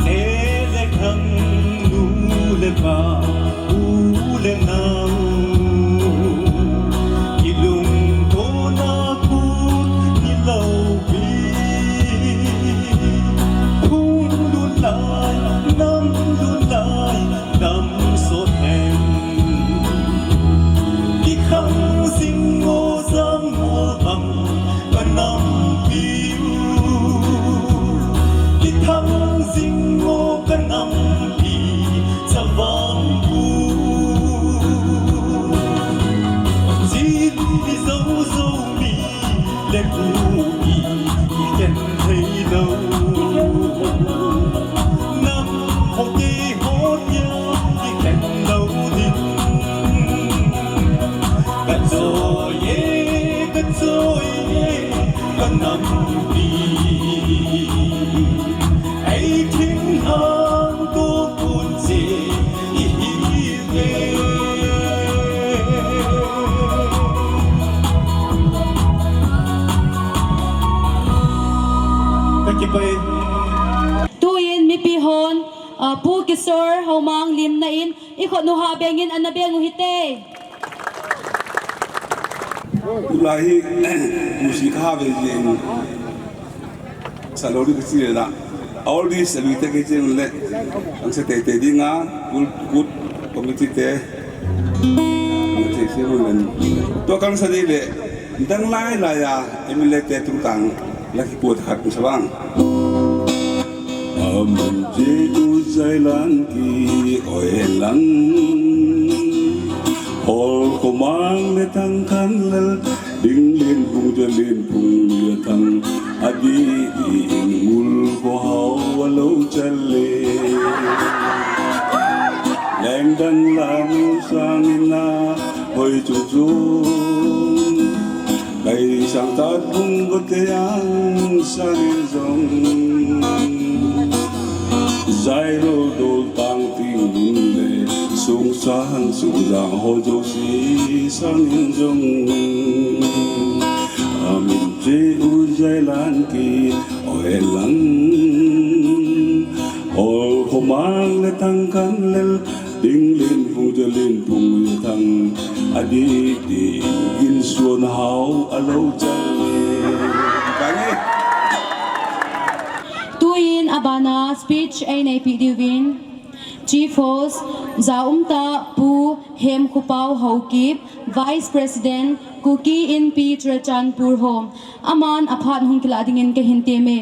Te le khang nu le pa, u le nao, i lungtona kut ni lo pi. Phung lun lai, nam lun lai, nam sot hen. I khang sing mo zang mo bang ka nampi u. I khang sing mo ka nampi chavang u. Jin mi zo zo mi le pu mi i ken thei lo. Nam ho kei ho tia i ken lo ding. Ka choi e, ka choi e, ka nampi. Ei thinglhang ko kun chi i hi ve. Ka kipah e. Tuin mipi hon, ah, Pu Kisor Haomang limna in i khut u ha bengin ana beng u hite. Tulai hi, music ha ve jeng. Salori ka chi le la. All this, salori te ke jeng le. Ang sa te te ding a, kul, kul, committee te. Ang te se mo len. To kang sa di le. Dang lai lai a, M L A te tung tang. La ki pot khat sa bang. Amin che u jai lang ki oi lang. Hol ko mang le tang kan lel, ding lin phung ja lin phung ya tang. Adi di in mul ko hau wa lo chal le. Leng dang la nu sang in na hoi chu chu. Kai sang tat bung ko te ang sang in zong. Zai lo dol tang ting bun le, sung sang sung jang ho jo si sang in zong. Amin che u jai lang ki oi lang. Ol ko mang le tang kan lel, ding lin phung ja lin phung ya tang. Adi di in suan hau a lo chang le. Bang e. Tuin abana speech ei neipi diuvin, Chief Host, Jaumta Pu Hemkhopao Haokip, Vice President, Kuki Inpi Churachandpur Home, aman aphat hung kilah dingin kahin teme.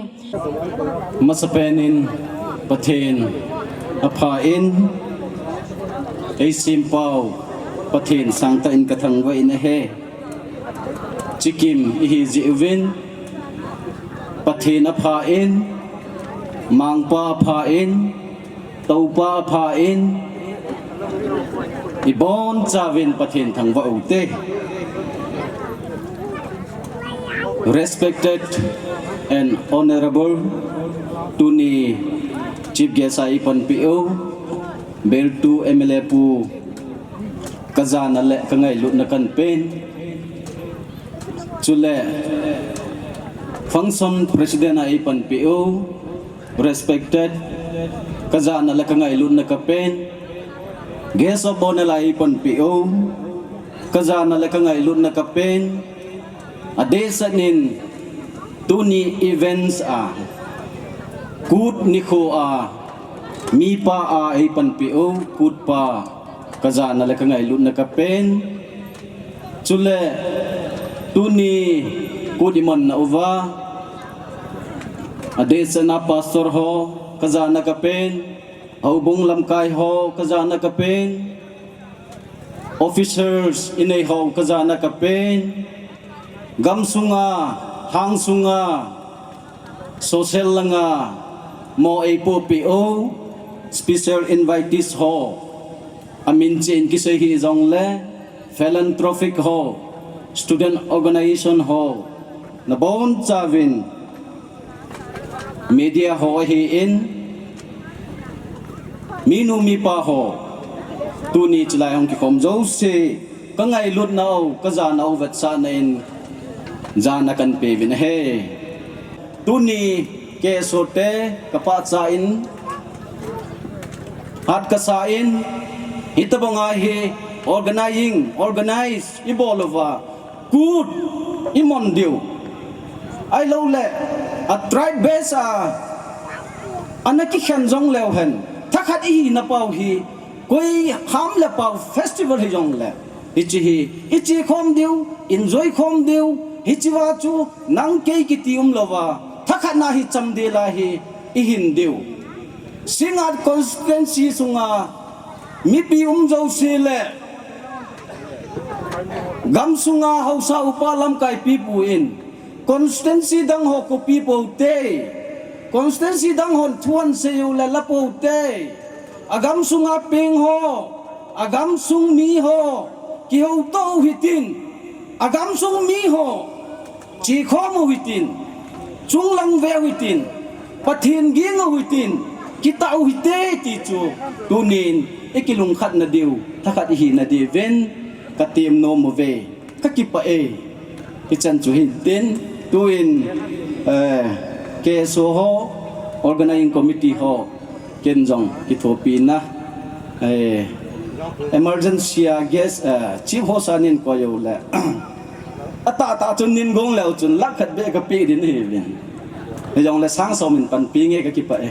Masapen in Pathen apha in Eisempau Pathen sangtah in kathangvah in ahi. Chikim ihi jeh uvin, Pathen apha in, Mangpa apha in, Toupa apha in, ibonchauvin Pathen thangvah ute. Respected and honorable, tuni chief guest a eipanpiu, Beltu M L A pu, kajana le kangailutna kapen. Chule function president a eipanpiu, respected, kajana le kangailutna kapen. Guest of honour a eipanpiu, kajana le kangailutna kapen. Adehset in tuni events a, Kut nikho a, mipa a eipanpiu, Kut pa, kajana le kangailutna kapen. Chule tuni Kut imannauva, adehset a pastor ho, kajana kapen. Houbung lamkai ho, kajana kapen. Officers inei ho, kajana kapen. Gamsunga, hangsunga, social langa mo eipohpeh u, special invitees ho, amin cheh in kisei hih jongle, philanthropic ho, student organization ho, nabonchauvin, media ho ahin, minu mipa ho, tuni chulai hung kikhom jouse, kangailutnau, kajanau vetsahna in, jana kanpeuvin ahi. Tuni K S O te kapachat in, hat kasa in, hitobanga hi organizing, organize ibol uva, Kut iman diu, ahilouleh a tribe base a ana kikhen jongleu hen, thakhat ihinapau hi, koi ham le pau festival hijongle, hiche hi iche khom diu, enjoy khom diu. Hichea chu nang kei kiti umlouva, thakhatna hi chamdel a hi ihin diu. Singngat constituency sunga mipi um jouse le gamsunga haosa upa lamkai pipu in constituency dang ho copy pou te, constituency dang hon thu ahin sei u le la pou te. Agamsunga peng ho, agamsung mi ho, kihoutoh u hitin, agamsung mi ho, chekhom u hitin, chunglang ve u hitin, Pathen ging u hitin, kitah u hite ti chu, tunin ikilungkhatna diu, thakhat ihina diuvin, katem nom uve. Kakipah e. Hichan chu hitin, tuin, eh, K S O ho, organizing committee ho, ken jong kithopina, eh, emergency a guest, eh, chief host a neikoi uleh, atahtah chun neigong leu chun lakh khat beh kapeh ding ahiuvin. Hijongle sang som in panpi nge, kakipah e.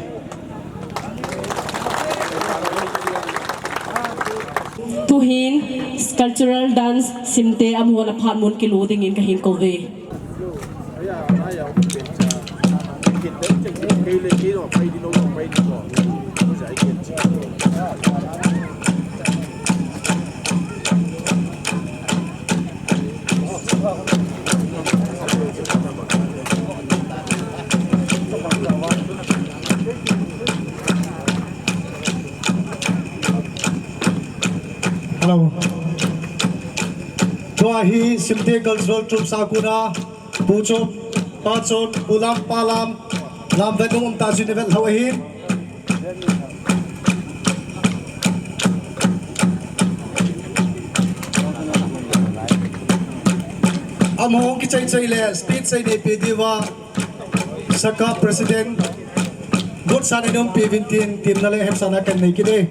Tuhin cultural dance Simte amaho ana phat mun kilu dingin kahin kouve. Hello. Tua hi Simte Cultural Troupe a kona Pu Chom, Pa Chom, Pu Lam, Pa Lam, lam ve nung um ta jin vet lou ahin. Amaho kichai chai le speech sei neipe diuva, Saka President, Butsan in umpi uvin tin, tin na le hepsana kanei kit e.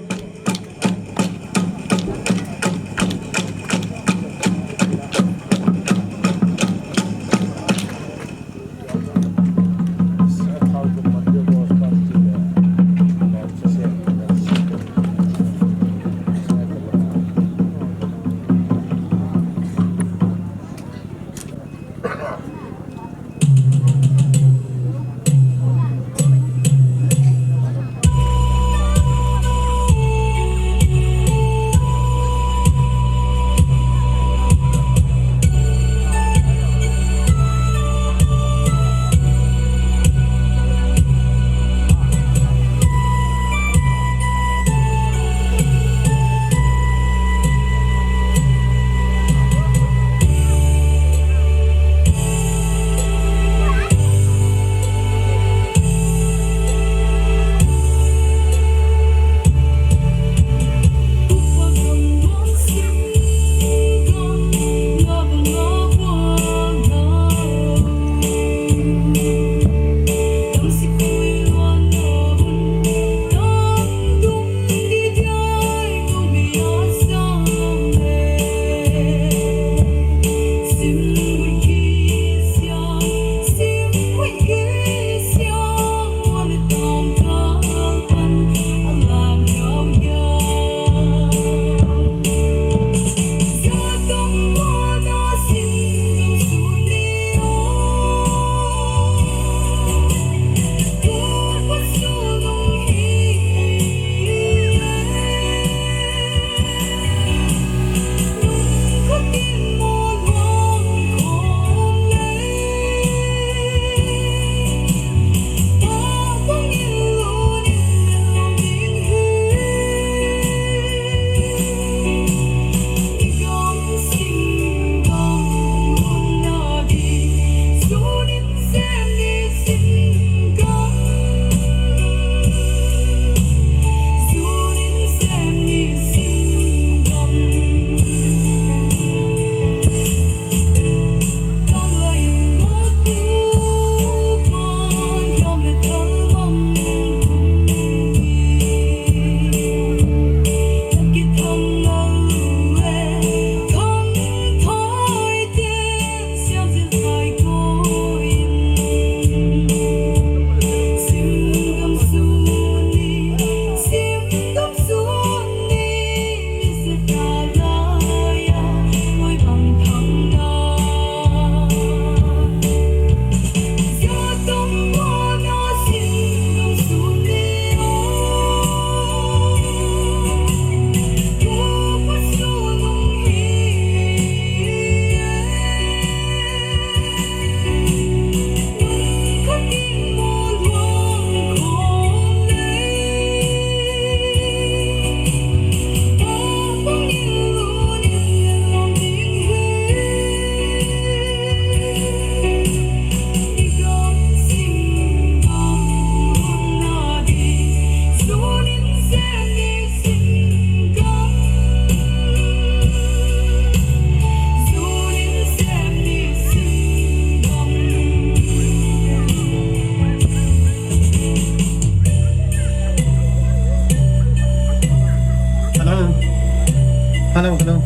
Hello, hello.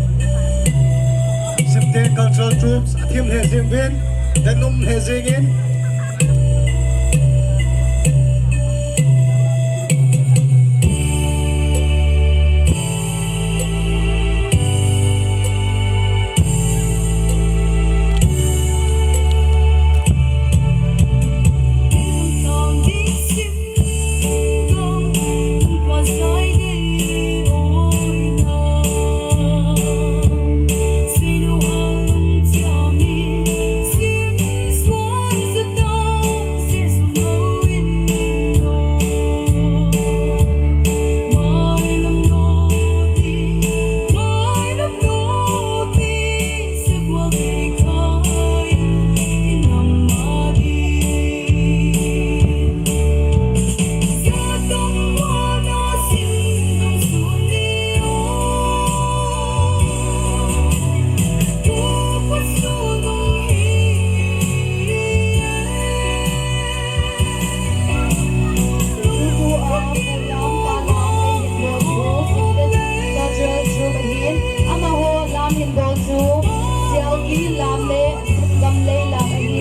Septe Cultural Troupes, a thim he jing uvin, dan um he jing in. Amaho lam hin bol chu, Sialki lam le Gamlei lam ahi.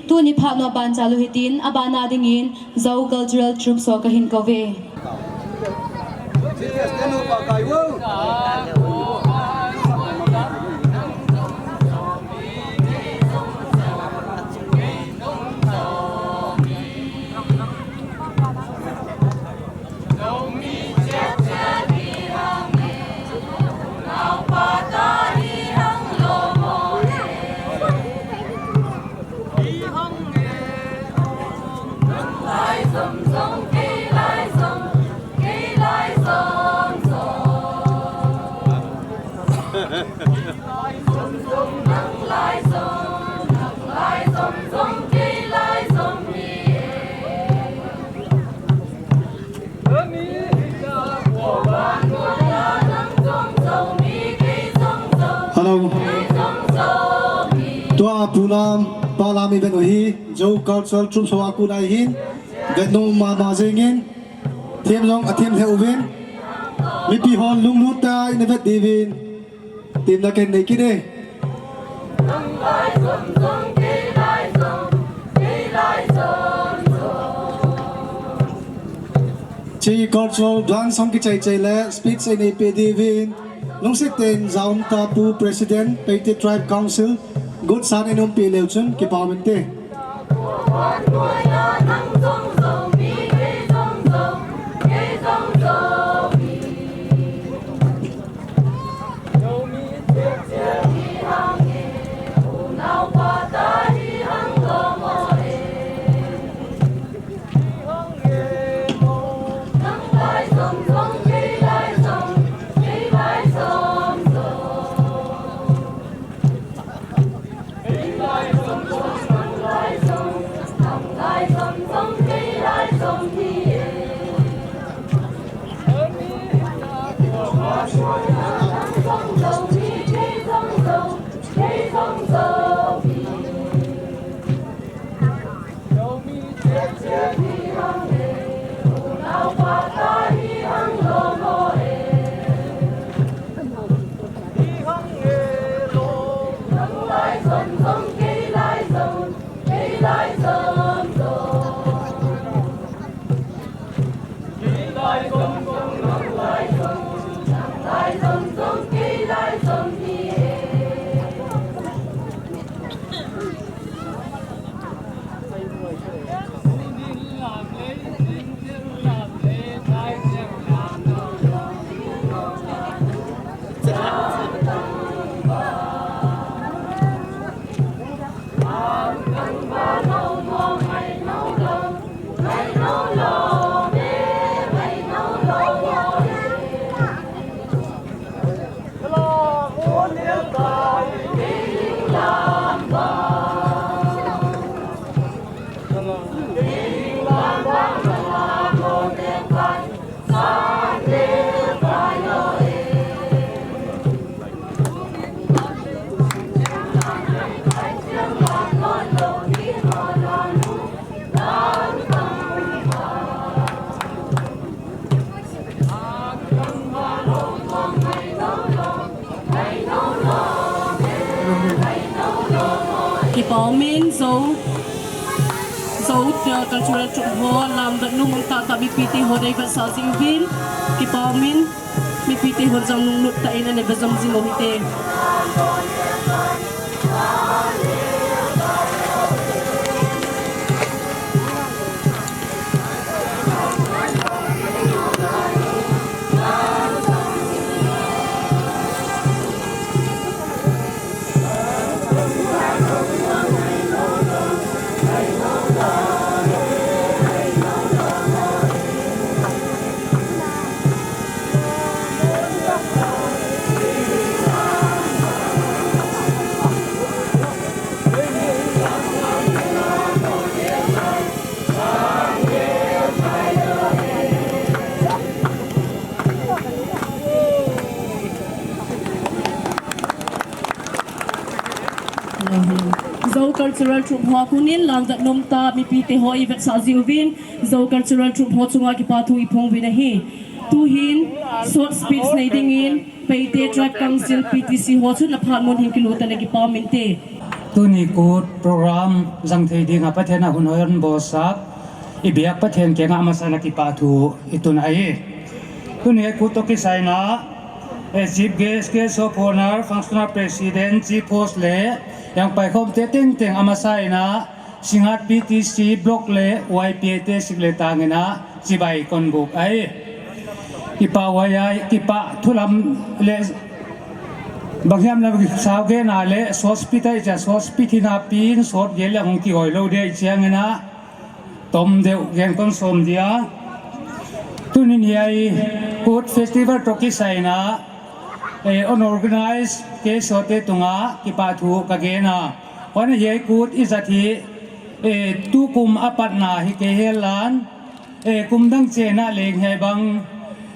Tuni phat nu aban chalu hitin, abana dingin Zo Cultural Troupes ho kahin kou ve. Hello. Tua pu lam, pa lam i vet u hi, Zo Cultural Troupes ho a kon a hin, vet nom mama jing in, thim jong a thim lheh uvin, mipi hon lunglut tah in vet diuvin, temna kahin nei kit e. Hiche cultural dance hung kichai chai le speech einei peh diuvin, lungset tah in Jaumta Pu President, Paite Tribe Council, gotsan eihin peh leu chun kipa um inte. Kipa umin Zo, Zo, uh, cultural troupe ho, lam vet nom um tah tah mipite hon eivetsah jeh uvin. Kipa umin, mipite hon jong lunglut tah in ana ve jom jing u hite. Zo Cultural Troupe ho a konin lam vet nom tah mipite ho eivetsah jeh uvin, Zo Cultural Troupe ho chunga kipa thu iphong uvin ahi. Tuhin short speech nei dingin Paite Tribe Council, P T C ho chun aphat mun hin kilut tan, kipa umin te. Tuni kut program jang thei dinga Pathen in hun hoi eibolsah, ibiak Pathen kianga amasan a kipa thu itun ahi. Tuni kut toh kisai in a, eh, Chief Guest, Guest of Honor, Functional President, Chief Host le jangpai khomte tengteng amasa in a, Singngat P T C Block le Y P A te sik le tang in a chibai kon buk ahi. Kipa uva, kipa thu lam le bang hiam lam kisau gena le short speech ahi, short speech hina pin short gel le hung kihoi lou ding ahi, chang in a tom deu gen kon som dia. Tunin hiai kut festival toh kisai in a, eh, unorganized case ho te tunga kipa thu ka gen a. Huan hiai kut ijat hi, eh, tukum apatna hi kei hel lan, eh, kum dang chenna leng hiai bang,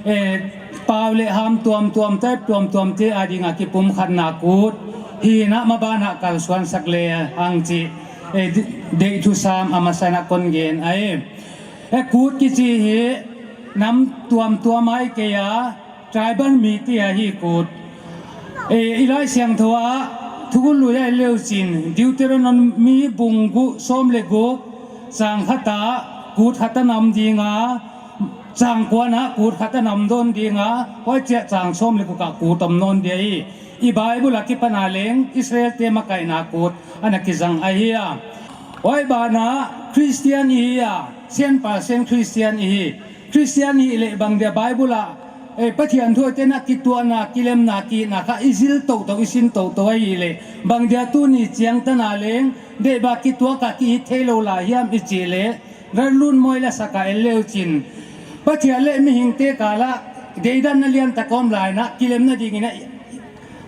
eh, pau le ham tuamtuam, type tuamtuam te a dinga kipumkhatna kut hi in a, maban a kalsuan sak le hang chi, eh, di-, deihthusam amasan a kon gen ahi. Eh, kut kichi hi nam tuamtuam ahi kei a, tribal mite ahi kut. Eh, i Laisiangthou a thukhun lui a i leu chin, Deuteronomy bung gup, som le gup, chang khat a kut khat ana om ding a, chang kua na kut khat ana om nawn ding a, huai chia chang som le gup a kut om nawn ding ahi. I Bible a kipan a leng Israel te makaihna kut ana kijang ahi a. Huai ban a Christian i hi a, cent percent Christian i hi. Christian i hi le bang dia Bible a, eh, Pathian thu a tena kituahna, kilemna, kiitna kha i zil toutou, i sin toutou ahi le, bang dia tuni chiang tan a leng, deiba kituak a ki-it thei lou lai hiam i chi le, Lalun moi la sak a i leu chin, Pathian le mihing te kal a deidanna lian tak om lai in a, kilemna ding in a,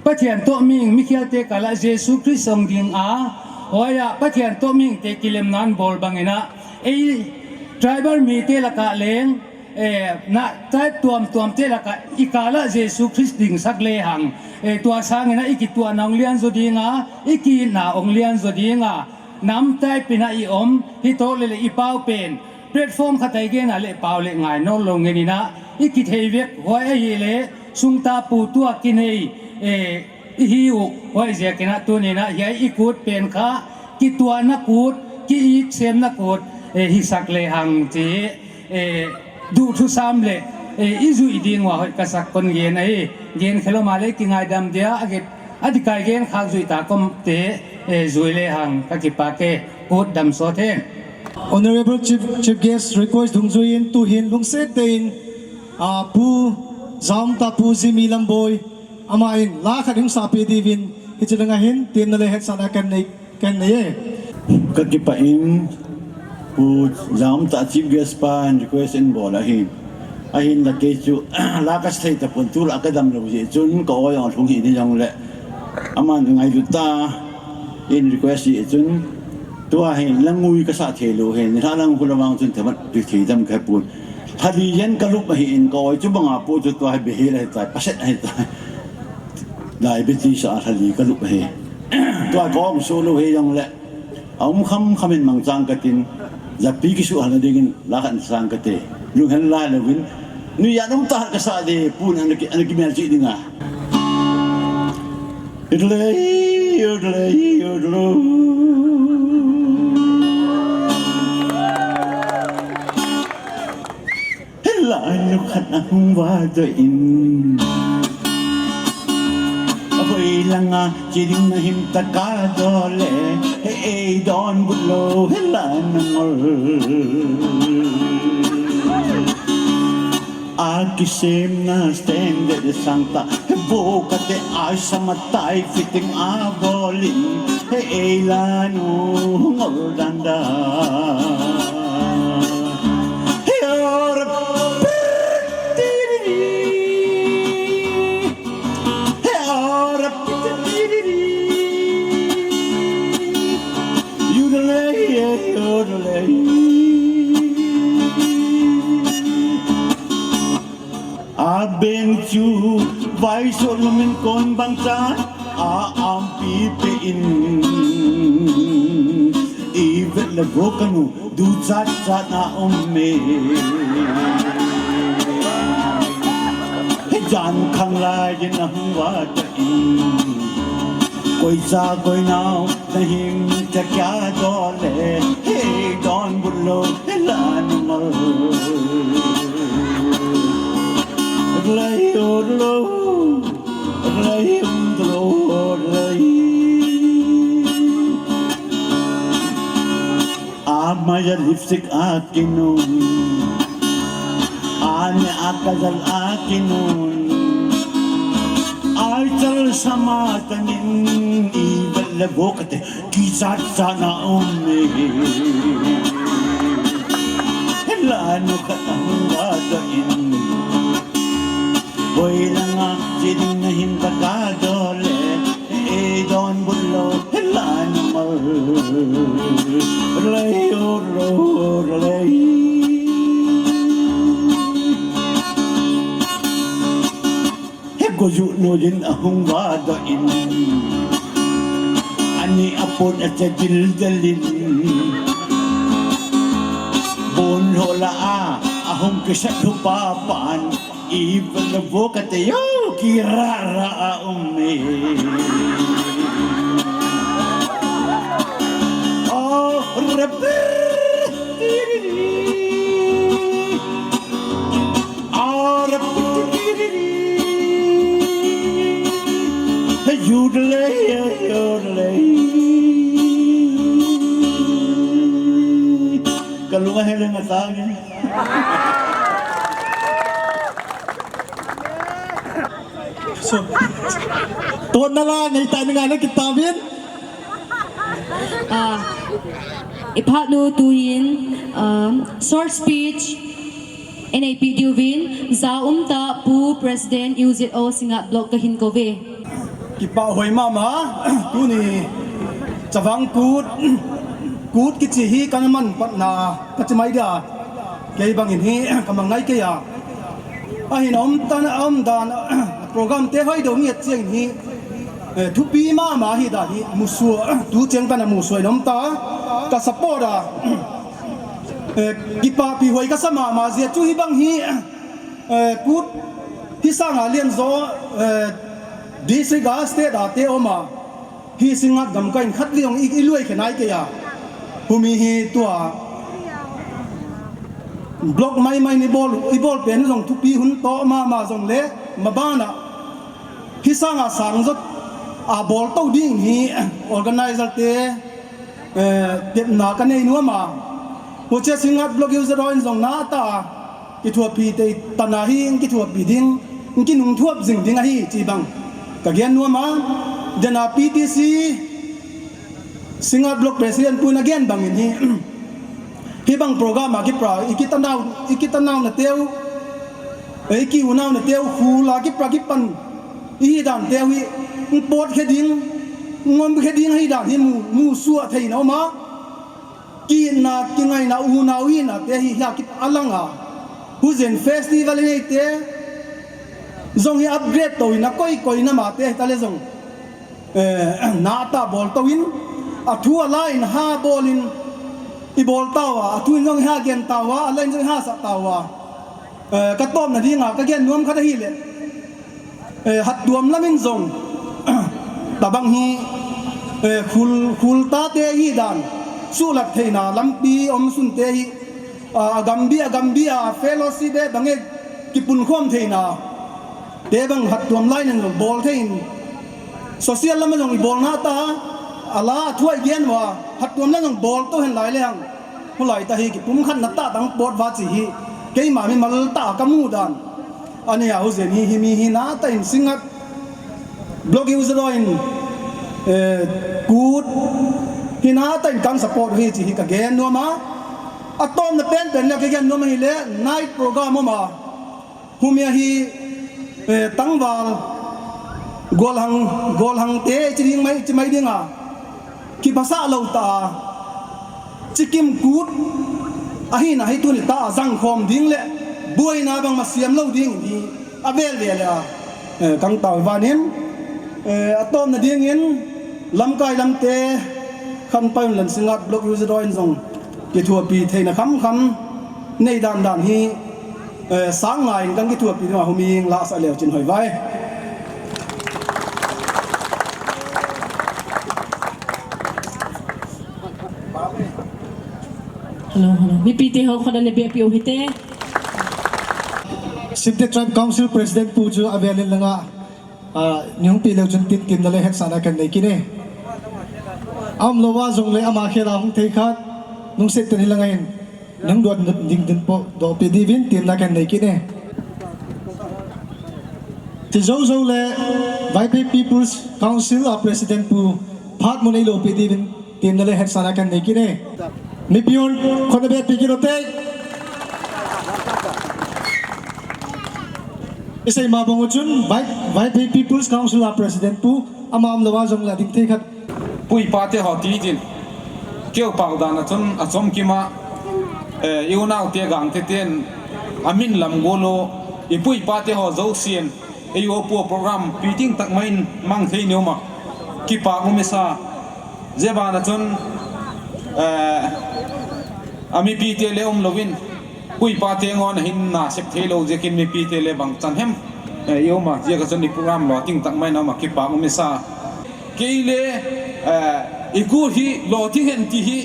Pathian toh mihing, mikhial te kal a Jesu Christ hong ding a, huai a Pathian toh mihing te kilemna ana bol bang in a, ei tribal mite lak a leng, eh, na tribe tuamtuam te lak a i kal a Jesu Christ dingsak le hang, eh, tua sang in a i kituahna hong lian zo ding a, i ki-itna hong lian zo ding a, nam type in a i om, hi toh le le i pau pen, platform khat a i gen a le pau le ngai nawn lou ngen in a, i kithei vek huai ahi le, sung ta pu tua kinei, eh, i hi u, huai ziak in a tuni in a, hiai i kut pen kha, kituahna kut, ki-it semna kut, eh, hisak le hang chi, eh, duhthusam le, eh, i zuih ding ua hoih ka sak kon gen ahi, gen khelou ma le kingaidam dia, a get, a dikai gen khak zuih ta kom te, eh, zui le hang ka kipak e, kut damsot hen. Honorable Chief, Chief Guest request dungzui in tuhin lungset tah in, ah, Pu Zaumtah Pu Jimmy Lamboi, ama in la khat hung sapeh diuvin, hichi langa hin, temna le hetsahna kan nei, kan nei e. Ka kipah in, Pu Zaumtah Chief Guest pan request in bol ahin. Ahinla kei chu, la ka sa thei tapon, tulai ka damlou jeh chun, ka aw jong lhung hih ding jong le. Aman ngailut tah in request jeh chun, tua hi la ngui ka sa thei lou hi, nilhah lang khu la vang chun themkhat pi thei dam ka pon. Lha li jen ka lup ahin, ka aw chu banga pu chu tua hi behel ahitai, paset ahitai. Diabetes a lha li ka lup ahi. Tua ka aw so lou hi jong le. A um kham kham in mangchan ka tin, japi kisuhhalna dingin la khat in sang ka te. Lunghel lai louvin, nuijat um tah ka sa ding, pun ana ki, ana kimel chih ding a. Itle. Yodelay, yodelo. Hilai nu khat ahung vadoh in. Ahoi langa chiding na him taka dole. He ei donbut lou, hilai na ngol. Akisemna standard sangtah, he vo kate ai samatai fitting a bolin, he ei lanu ngol danda. He ora tiriri. He ora tiriri. Yodelay, yodelay. Abeng chu vaiso lumin kon bang cha a ampi pe in. Ivet le vo kanu du chat chat na um me. He jan khang lai din ahung vadoh in. Koi cha koi nao na him ta kya dole. He donbut lou, he lanu ngol. Lai o lo, lai um lo, lai. Amaya lipstick akinun, ane akajal akinun, ai chal samatanin, ivet le vo kate kichat chana um me. Lanu khat ahung vadoh in. Hoi langa chiding na him taka dole. Ei donbut lou, he lanu ngol. Lai o lo, lai. He goju nu din ahung vadoh in. Ani apon ache dildel in. Bon hola a, ahung kisat hu papan. Ivet le vo kate yo kira ra a um me. Oh, rap. Oh, rap. Yodelay, yodelay. Kalunga heleng atang. So, tonna la nei ta ni nga na kitabin. Ah, iphat nu tuin, um, short speech, N A P diuvin, ja umtah Pu President U Z O Singngat Block kahin kouve. Kipah hoi mama, tuni Chavang Kut, Kut kichi hi kana man patna, kachi mai dia, kei bangin hi, kamang ngai kei a. Ahin aum tan, aum dan, program te hoi dou nget chiang hi, eh, thupi mama hi dan hi, musu, tu chiang tan musu aum ta, ka support a, eh, kipah pi hoi kasa mama jia chu hi bang hi, eh, Kut, hi sanga lian jo, eh, district a, state a te oma. Hi Singngat gamkai in khat vei jong i, i lui khe nai kei a. Humi hi tua. Block mai mai ni bol, i bol pen jong thupi hun to mama jong le, mabana. Hi sanga sang jot a bol to ding hi organizer te, eh, tepna ka nei nuam a. Huche Singngat Block U Z O in jong na ta. Kithuapi te tana hi, kithuapi ding, kinung thuap jing ding ahi, chi bang. Ka gen nuam a, dena P T C, Singngat Block President pu na gen bangin hi, hi bang program a kipra, i kitanau, i kitanau na teu, i kiunau na teu, khula kipra kipan, i dan teu hi, pot khe ding, ngom khe ding hi dan hi mu, mu suah thei na um a. Kina, kingaina, unau hina te hi, hi a kit a lang a. Hujen festival nei te. Jong hi upgrade to hina koi koi na ma te hi ta le jong. Eh, na ta bol to in. A thu a la in ha bol in. I bol tau a. A thu in jong ha gen tau a. A la in jong ha sa tau a. Eh, ka tawpna dinga, ka gen nuam khat ahi le, eh, hatduam lamin zong, tabang hi, Eh, khul, khul tate hi dan, sulat theina, lampi omsun te hi, ah, agambia, agambia, fellowship e bang e kipunkhom theina, te bang hattuam lai nen jong bol thei in, social lam a jong i bol na ta, ala thuai gen wa, hattuam lai jong bol to hen lai le hang, khulai ta hi kipumkhat na ta tang pot va chi hi, keima mimal ta kamu dan. Ani a huzen hi, hi mi hi na ta in Singngat block user in, eh, kut hi na ta in kan support hi chi hi ka gen nuam a. Atom na pen pen le ka gen nuam hi le night program ma. Humia hi, eh, tangval, golhang, golhang te chi ding mai, chi mai ding a. Kipasa lo ta. Chikim kut ahi na hi tuni ta jang khom ding le buaina bang ma siam lo ding hi avel vel a, eh, kang tau vanin, eh, atom na ding in lamkai lamte khan paun lan Singngat block user in jong kithuapi theina kham kham nei dan dan hi, eh, sang ngai in kang kithuapi ma humi ing la sa leo chin hoi vai. Hello, hello. Mipi te ho khona le be pi u hite. Simte Tribe Council President pu chu avel in langa, ah, nung pi leo chun tin tin na le het sana kan nei kine. Am lo wa jong le ama khela hung thei khat nung set ten hi langa in nung dot ding din po do pi di vin tin na kan nei kine. Ti zo zo le Vaiphei People's Council a President pu phat mun ei lo pi di vin tin na le het sana kan nei kine. Mipi un khona be pi kilo te. Isei ma bang u chun Vai, Vaiphei People's Council a President pu ama am lo wa jong la ding thei khat. Pu ipa te ho ti din. Keu pau dan a chun achom kima, eh, i unau te gang te ten amin lam golo, i pu ipa te ho zo sien. Ei u pu program pi ting tak mai in mang thei neu ma. Kipa um e sa. Jeh ban a chun, eh, amipi te le um lo in, pu ipa te ngon a hin na sep thei lo jeh kin mipi te le bang chan hem, eh, i um a, jeh ka chun i program lo ting tak mai na ma kipa um e sa. Kei le, eh, i kut hi lo ting hen ti hi,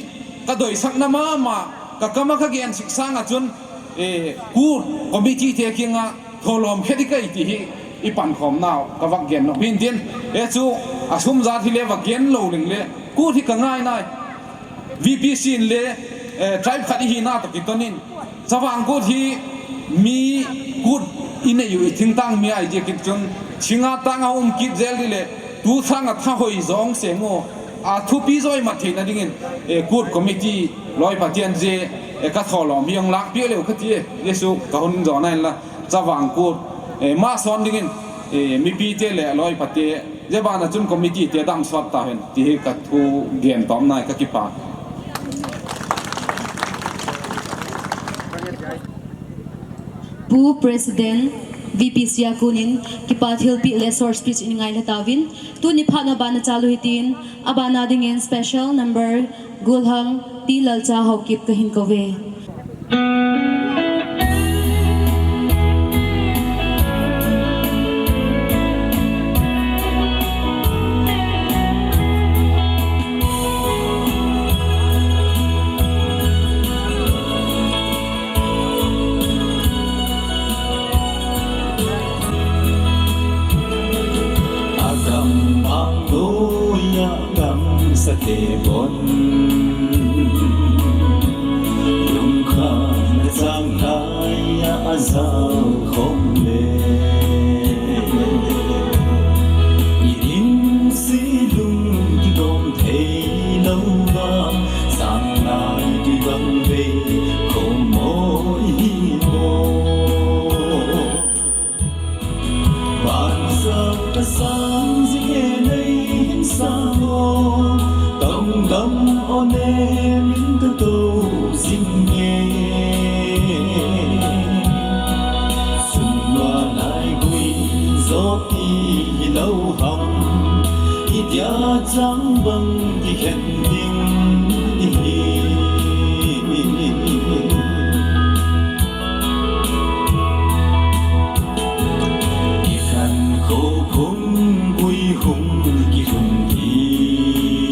ka doisak na ma ma, ka kama ka gen sik sang a chun, eh, kut committee te kinga, tholom khe di kai ti hi i pankhom nau ka vak gen nop hin tin. E chu a sum jat hi le vak gen lo ling le kut hi ka ngai nai. V P C in le, eh, tribe khat i hi na to kiton in. Chavang kut hi mi kut i nei u i thingtang mi ai ti kit chun. Chinga tang a um kit zel di le tu sang a tha hoi jong se ngo. A thupi joi mat theina dingin, eh, kut committee loi Pathian je, eh, ka tholom hi ong lak pi leu ka ti e. Jesu ka hun jo na in la. Chavang kut, eh, ma son dingin, eh, mipi te le loi pate, jeh ban a chun committee te dam sot ta hen, ti hi ka thu gen tom nai ka kipa. Pu President, V P C a kunin, kipa thilpi le short speech in ngai le tauvin, tuni phat na ban a chalu hitin, a ban a dingin special number, Gulhang, T Lalcha Haokip ka hin kou ve. Agam bang doya gamsate bon. Lungkhamna changlai a ajao khom le. I insung lung kigom thei lou va, changlai tui bang vei khom mo hi mo. Ban sang ka sang jing e nei hin sang o, tong dam o ne min ka to jing e. Sun lua lai gui zo ti hi lo ham, i tia chang bang ti khen ding i hi. Kikhan kho phung pui hung kilhung hi.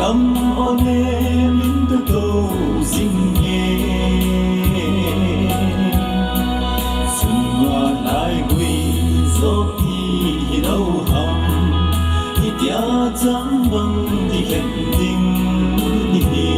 Am o ne min ka ko sing e. Sunga lai gui zo pi hi lo ham. Hitia chang bang kikhen ding ni hi.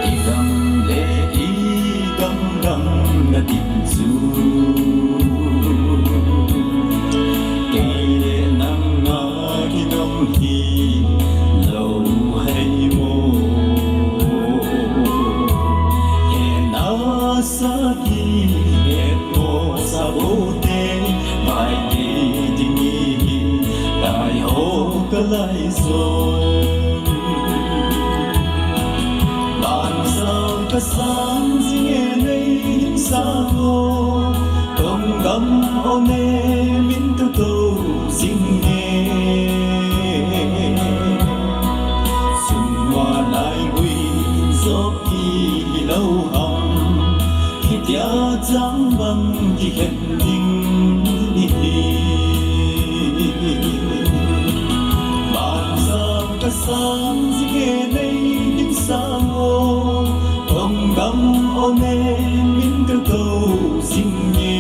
I gam le i gam gam na tin chu. Kei le nang a kidong hi lo hei mo. He na sa ki he mo sa bo te. Mai ki ding hi lai ho ka lai so. Ban sang ka sang jing e nei ding sang o. Kong gam o ne min ka ko sing e. Sung wa lai gui zo pi hi lo ham. Hitia chang bang kikhen ding ni hi. Ban sang ka sang jing e nei ding sang o. Kong gam o ne min ka ko sing e.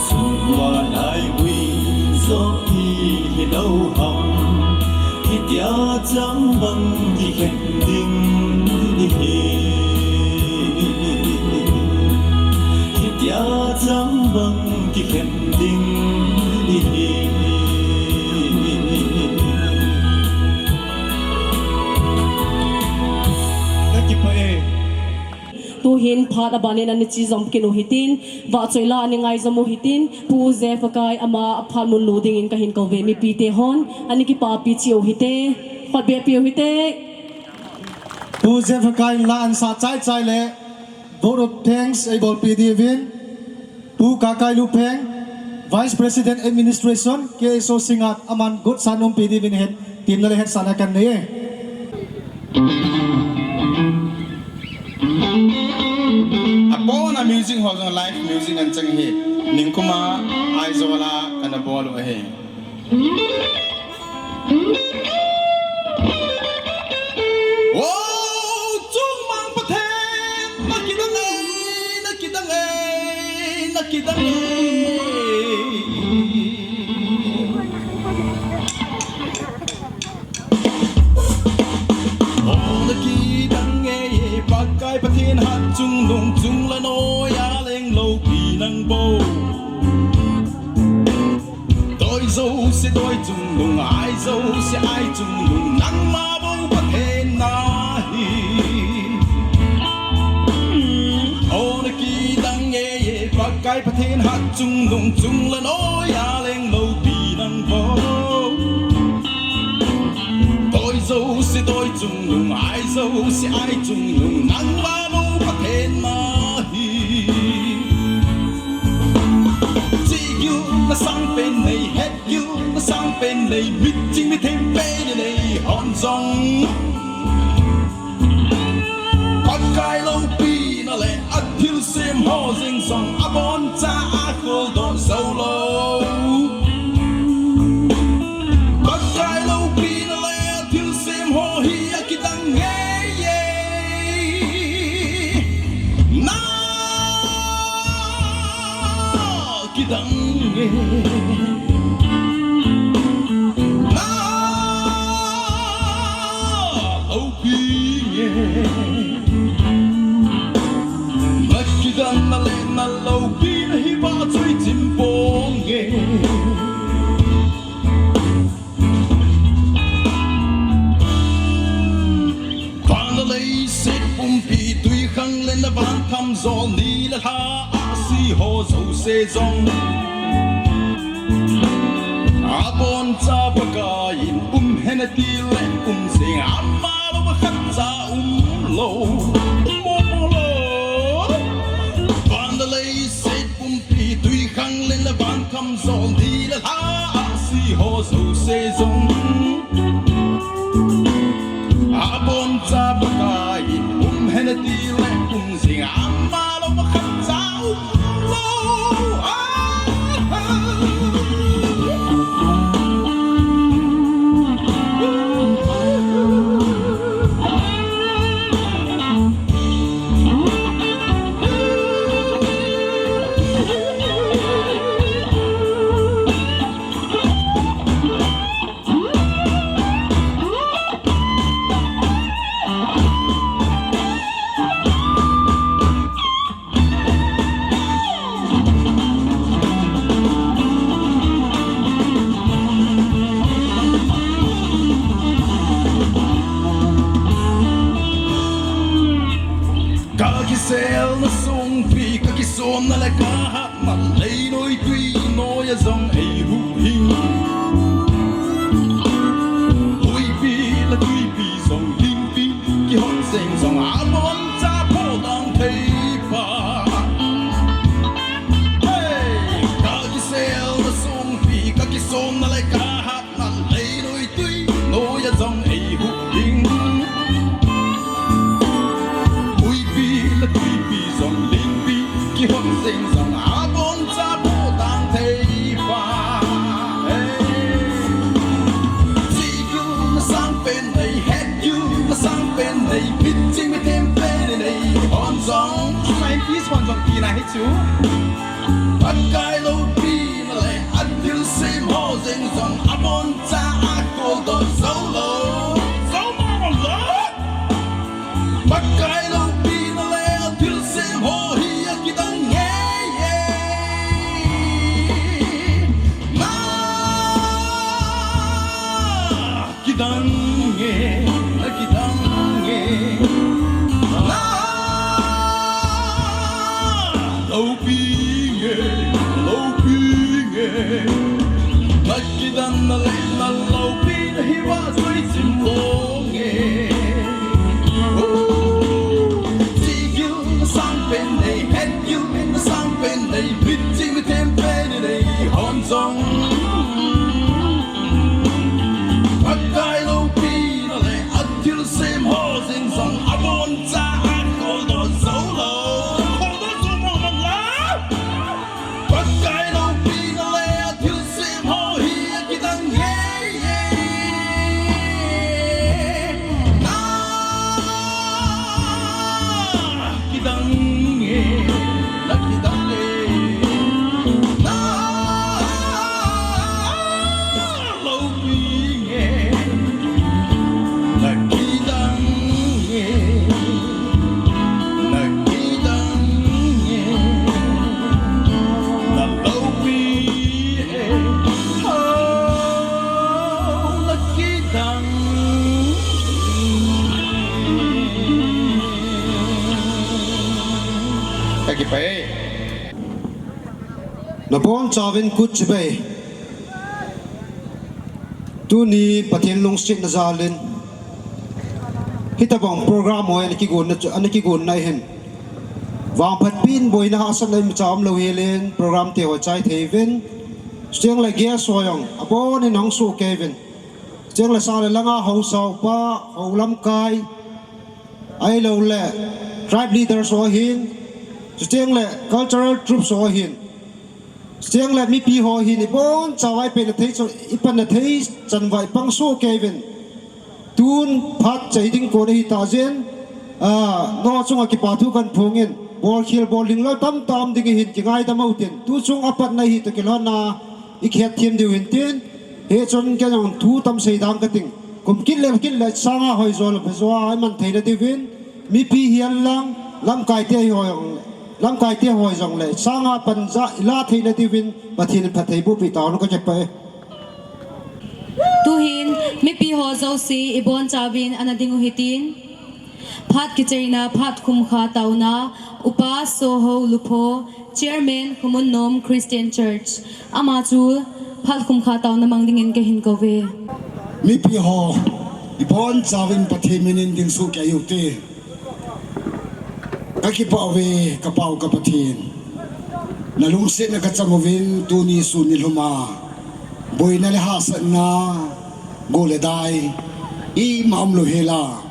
Sung wa lai gui zo pi hi lo ham. Hitia chang bang kikhen ding ni hi. Hitia chang bang kikhen ding ni hi. Ka kipah e. Tuhin phat abanin ani chi jom kit u hitin, vahchoi la ani ngai jom u hitin, Pu Jeff Akai ama a phat mun lu dingin kahin kou ve, mipite hon ani kipapi cheh u hite, khut beh peh u hite. Pu Jeff Akai in la ansah chai chai le vote of thanks eibolpi diuvin. Pu Kakai Lupheng, Vice President Administration, K S O Singngat, aman gotsa umpi diuvin hetpina le hetsahna kanei e. Apona music ho jong live music anchang hi. Ningkuma Aizawl a kana bol u ahi. O, chungmang Pathen, na kidang e, na kidang e, na kidang e. O, na kidang e, Pakai Pathen hatchungnung, chungla noiya leng loupi nang bou. Doi jouse doi chungnung, ai jouse ai chungnung, nangma bou Pathen nahi. O, na kidang e, Pakai Pathen hatchungnung, chungla noiya leng loupi nang bou. Doi jouse doi chungnung, ai jouse ai chungnung, nangma bou Pathen nahi. Chihgilna sangpen nei, hetgilna sangpen nei, miching mithem pen nei hon jong, Pakai loupina le athilsem ho jeng jong aboncha akholdoh jou lou. Pakai loupina le athilsem ho hi akidang ngei e. Na kidang e. Na loupi nge. Na kidang na le na loupina hi vahchoi chim ponge. Van le leiset pumpi twikhanglen le van thamjol ni le lha ahsi ho jouse jong, aboncha Pakai in um hen ati le um jeng, ama louva khatcha umlou. Mo Sol ni le lha a si ho jouse jong, aboncha Pakai in um hen ati le um jing a, ama lou pakhat cha um lou. Ah, ah. Ka kiselna songpi, ka kisonna le ka hatna, leinoi tui noiya jong eihuhhing. Huipi le tuipi jong lingpi, kihot jeng jong aboncha pholang thei pa. Hey, ka kiselna songpi, ka kisonna le ka hatna, leinoi tui noiya jong eihuhhing. Huipi le tuipi jong lingpi, kihot jeng jong aboncha pholang thei pa. Hey. Chigil masang pen nei, hetgil masang pen nei, mitching mithem pen nei, hon jong. Scientist hon jong tina hi chu. Pakai loupina le athilsem ho jeng jong aboncha akoldoh jou lou. Jou mama lou. Pakai loupina le athilsem ho hi akidang nge. Ma. Kidang nge, na kidang nge. Na loupi nge, loupi nge. Na kidang na le na loupina hi va soi chim lo nge. Oh, chigil masang pen nei, hetgil masang pen nei, mitching mithem pen nei, hon jong. Pakai loupina le athilsem ho jeng jong aboncha akoldoh jou lou. Koldoh jou mama lou. Pakai loupina le athilsem ho hi akidang nge. Na kidang nge, na kidang nge. Na loupi nge, na kidang nge, na kidang nge. Na loupi e, oh, na kidang. Ka kipah e. Nabonchauvin kut chibai. Tuni Pathen lungsetna jalin hitobang program ho ana kigonna chu, ana kigonna ahin. Vangphatpi in boina hahsatna imacha umlou helin program te ho chai thei uvin. Chuteng le guest ho jong abonin hung soh kei uvin. Chuteng le sah le langa haosa upa, hou lamkai, ahilouleh tribe leaders ho ahin, chuteng le cultural troupes ho ahin, chuteng le mipi ho ahin, ibonchauva ipanna thei chu, ipanna thei chan uva ipang soh kei uvin. Tun phat chai ding kon ahitah jeh in, ah, nangho chunga kipa thu kahin phong in, bolkhel bollhing lal tamtah um ding ahin kingaidam utin, tuchung apatna hi toh kilhonna ikhet them diu ahin tin, hichun kei jong thu tam sei ding kating. Kum kit le kit le sanga hoijo le phajo a iman theina diuvin, mipi hihen lang, lamkai te ho jong le, lamkai te ho jong le, sanga panja ila theina diuvin, Pathen in phattheiboh peh tahen, ka kipah e. Tuhin, mipi ho jouse ibonchauvin ana ding u hitin. Phat kicheina, phat khumkha taona, Upa Soho Lupho, Chairman, Khomunnom Christian Church. Ama chu phat khumkha taona mang dingin kahin kouve. Mipi ho, ibonchauvin Pathen minin ding soh kei ute. Ka kipah uve, ka Pau ka Pathen. Nalungsetna kachang uvin tuni sun nilhum a boina le hahsatna, go le dai, ima umlou hela,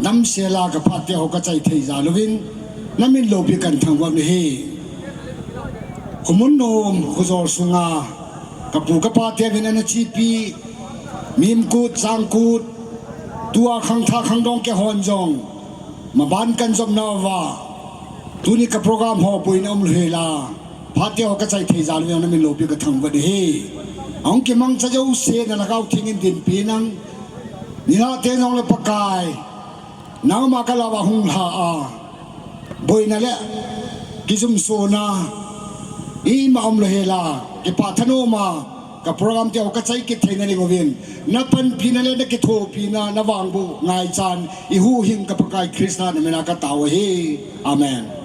damsel a kaphateho kachai thei jal uvin, namin loupi kathangvah u ahi. Khomun nom khojol sunga kapu kapateuvin ana chepi, mimkut, jangkut, tua khangthah khangdong kehon jong maban kanjopnauva, tuni ka program ho boina umlou hela, phateho kachai thei jal uvin namin loupi kathangvah u ahi. Ahung kimangcha jouse na Lhagao Theng in dinpi in, nilhah teng jongle Pakai, nangma kalaova hunglha a, boina le kijumsona, ima umlou hela, kipah thanoma ka program teho kachai kit theina ding uvin, napanpina le nakithopina, navangboh ngaichan, ihuhhing ka Pakai Christa namina katao ahi. Amen.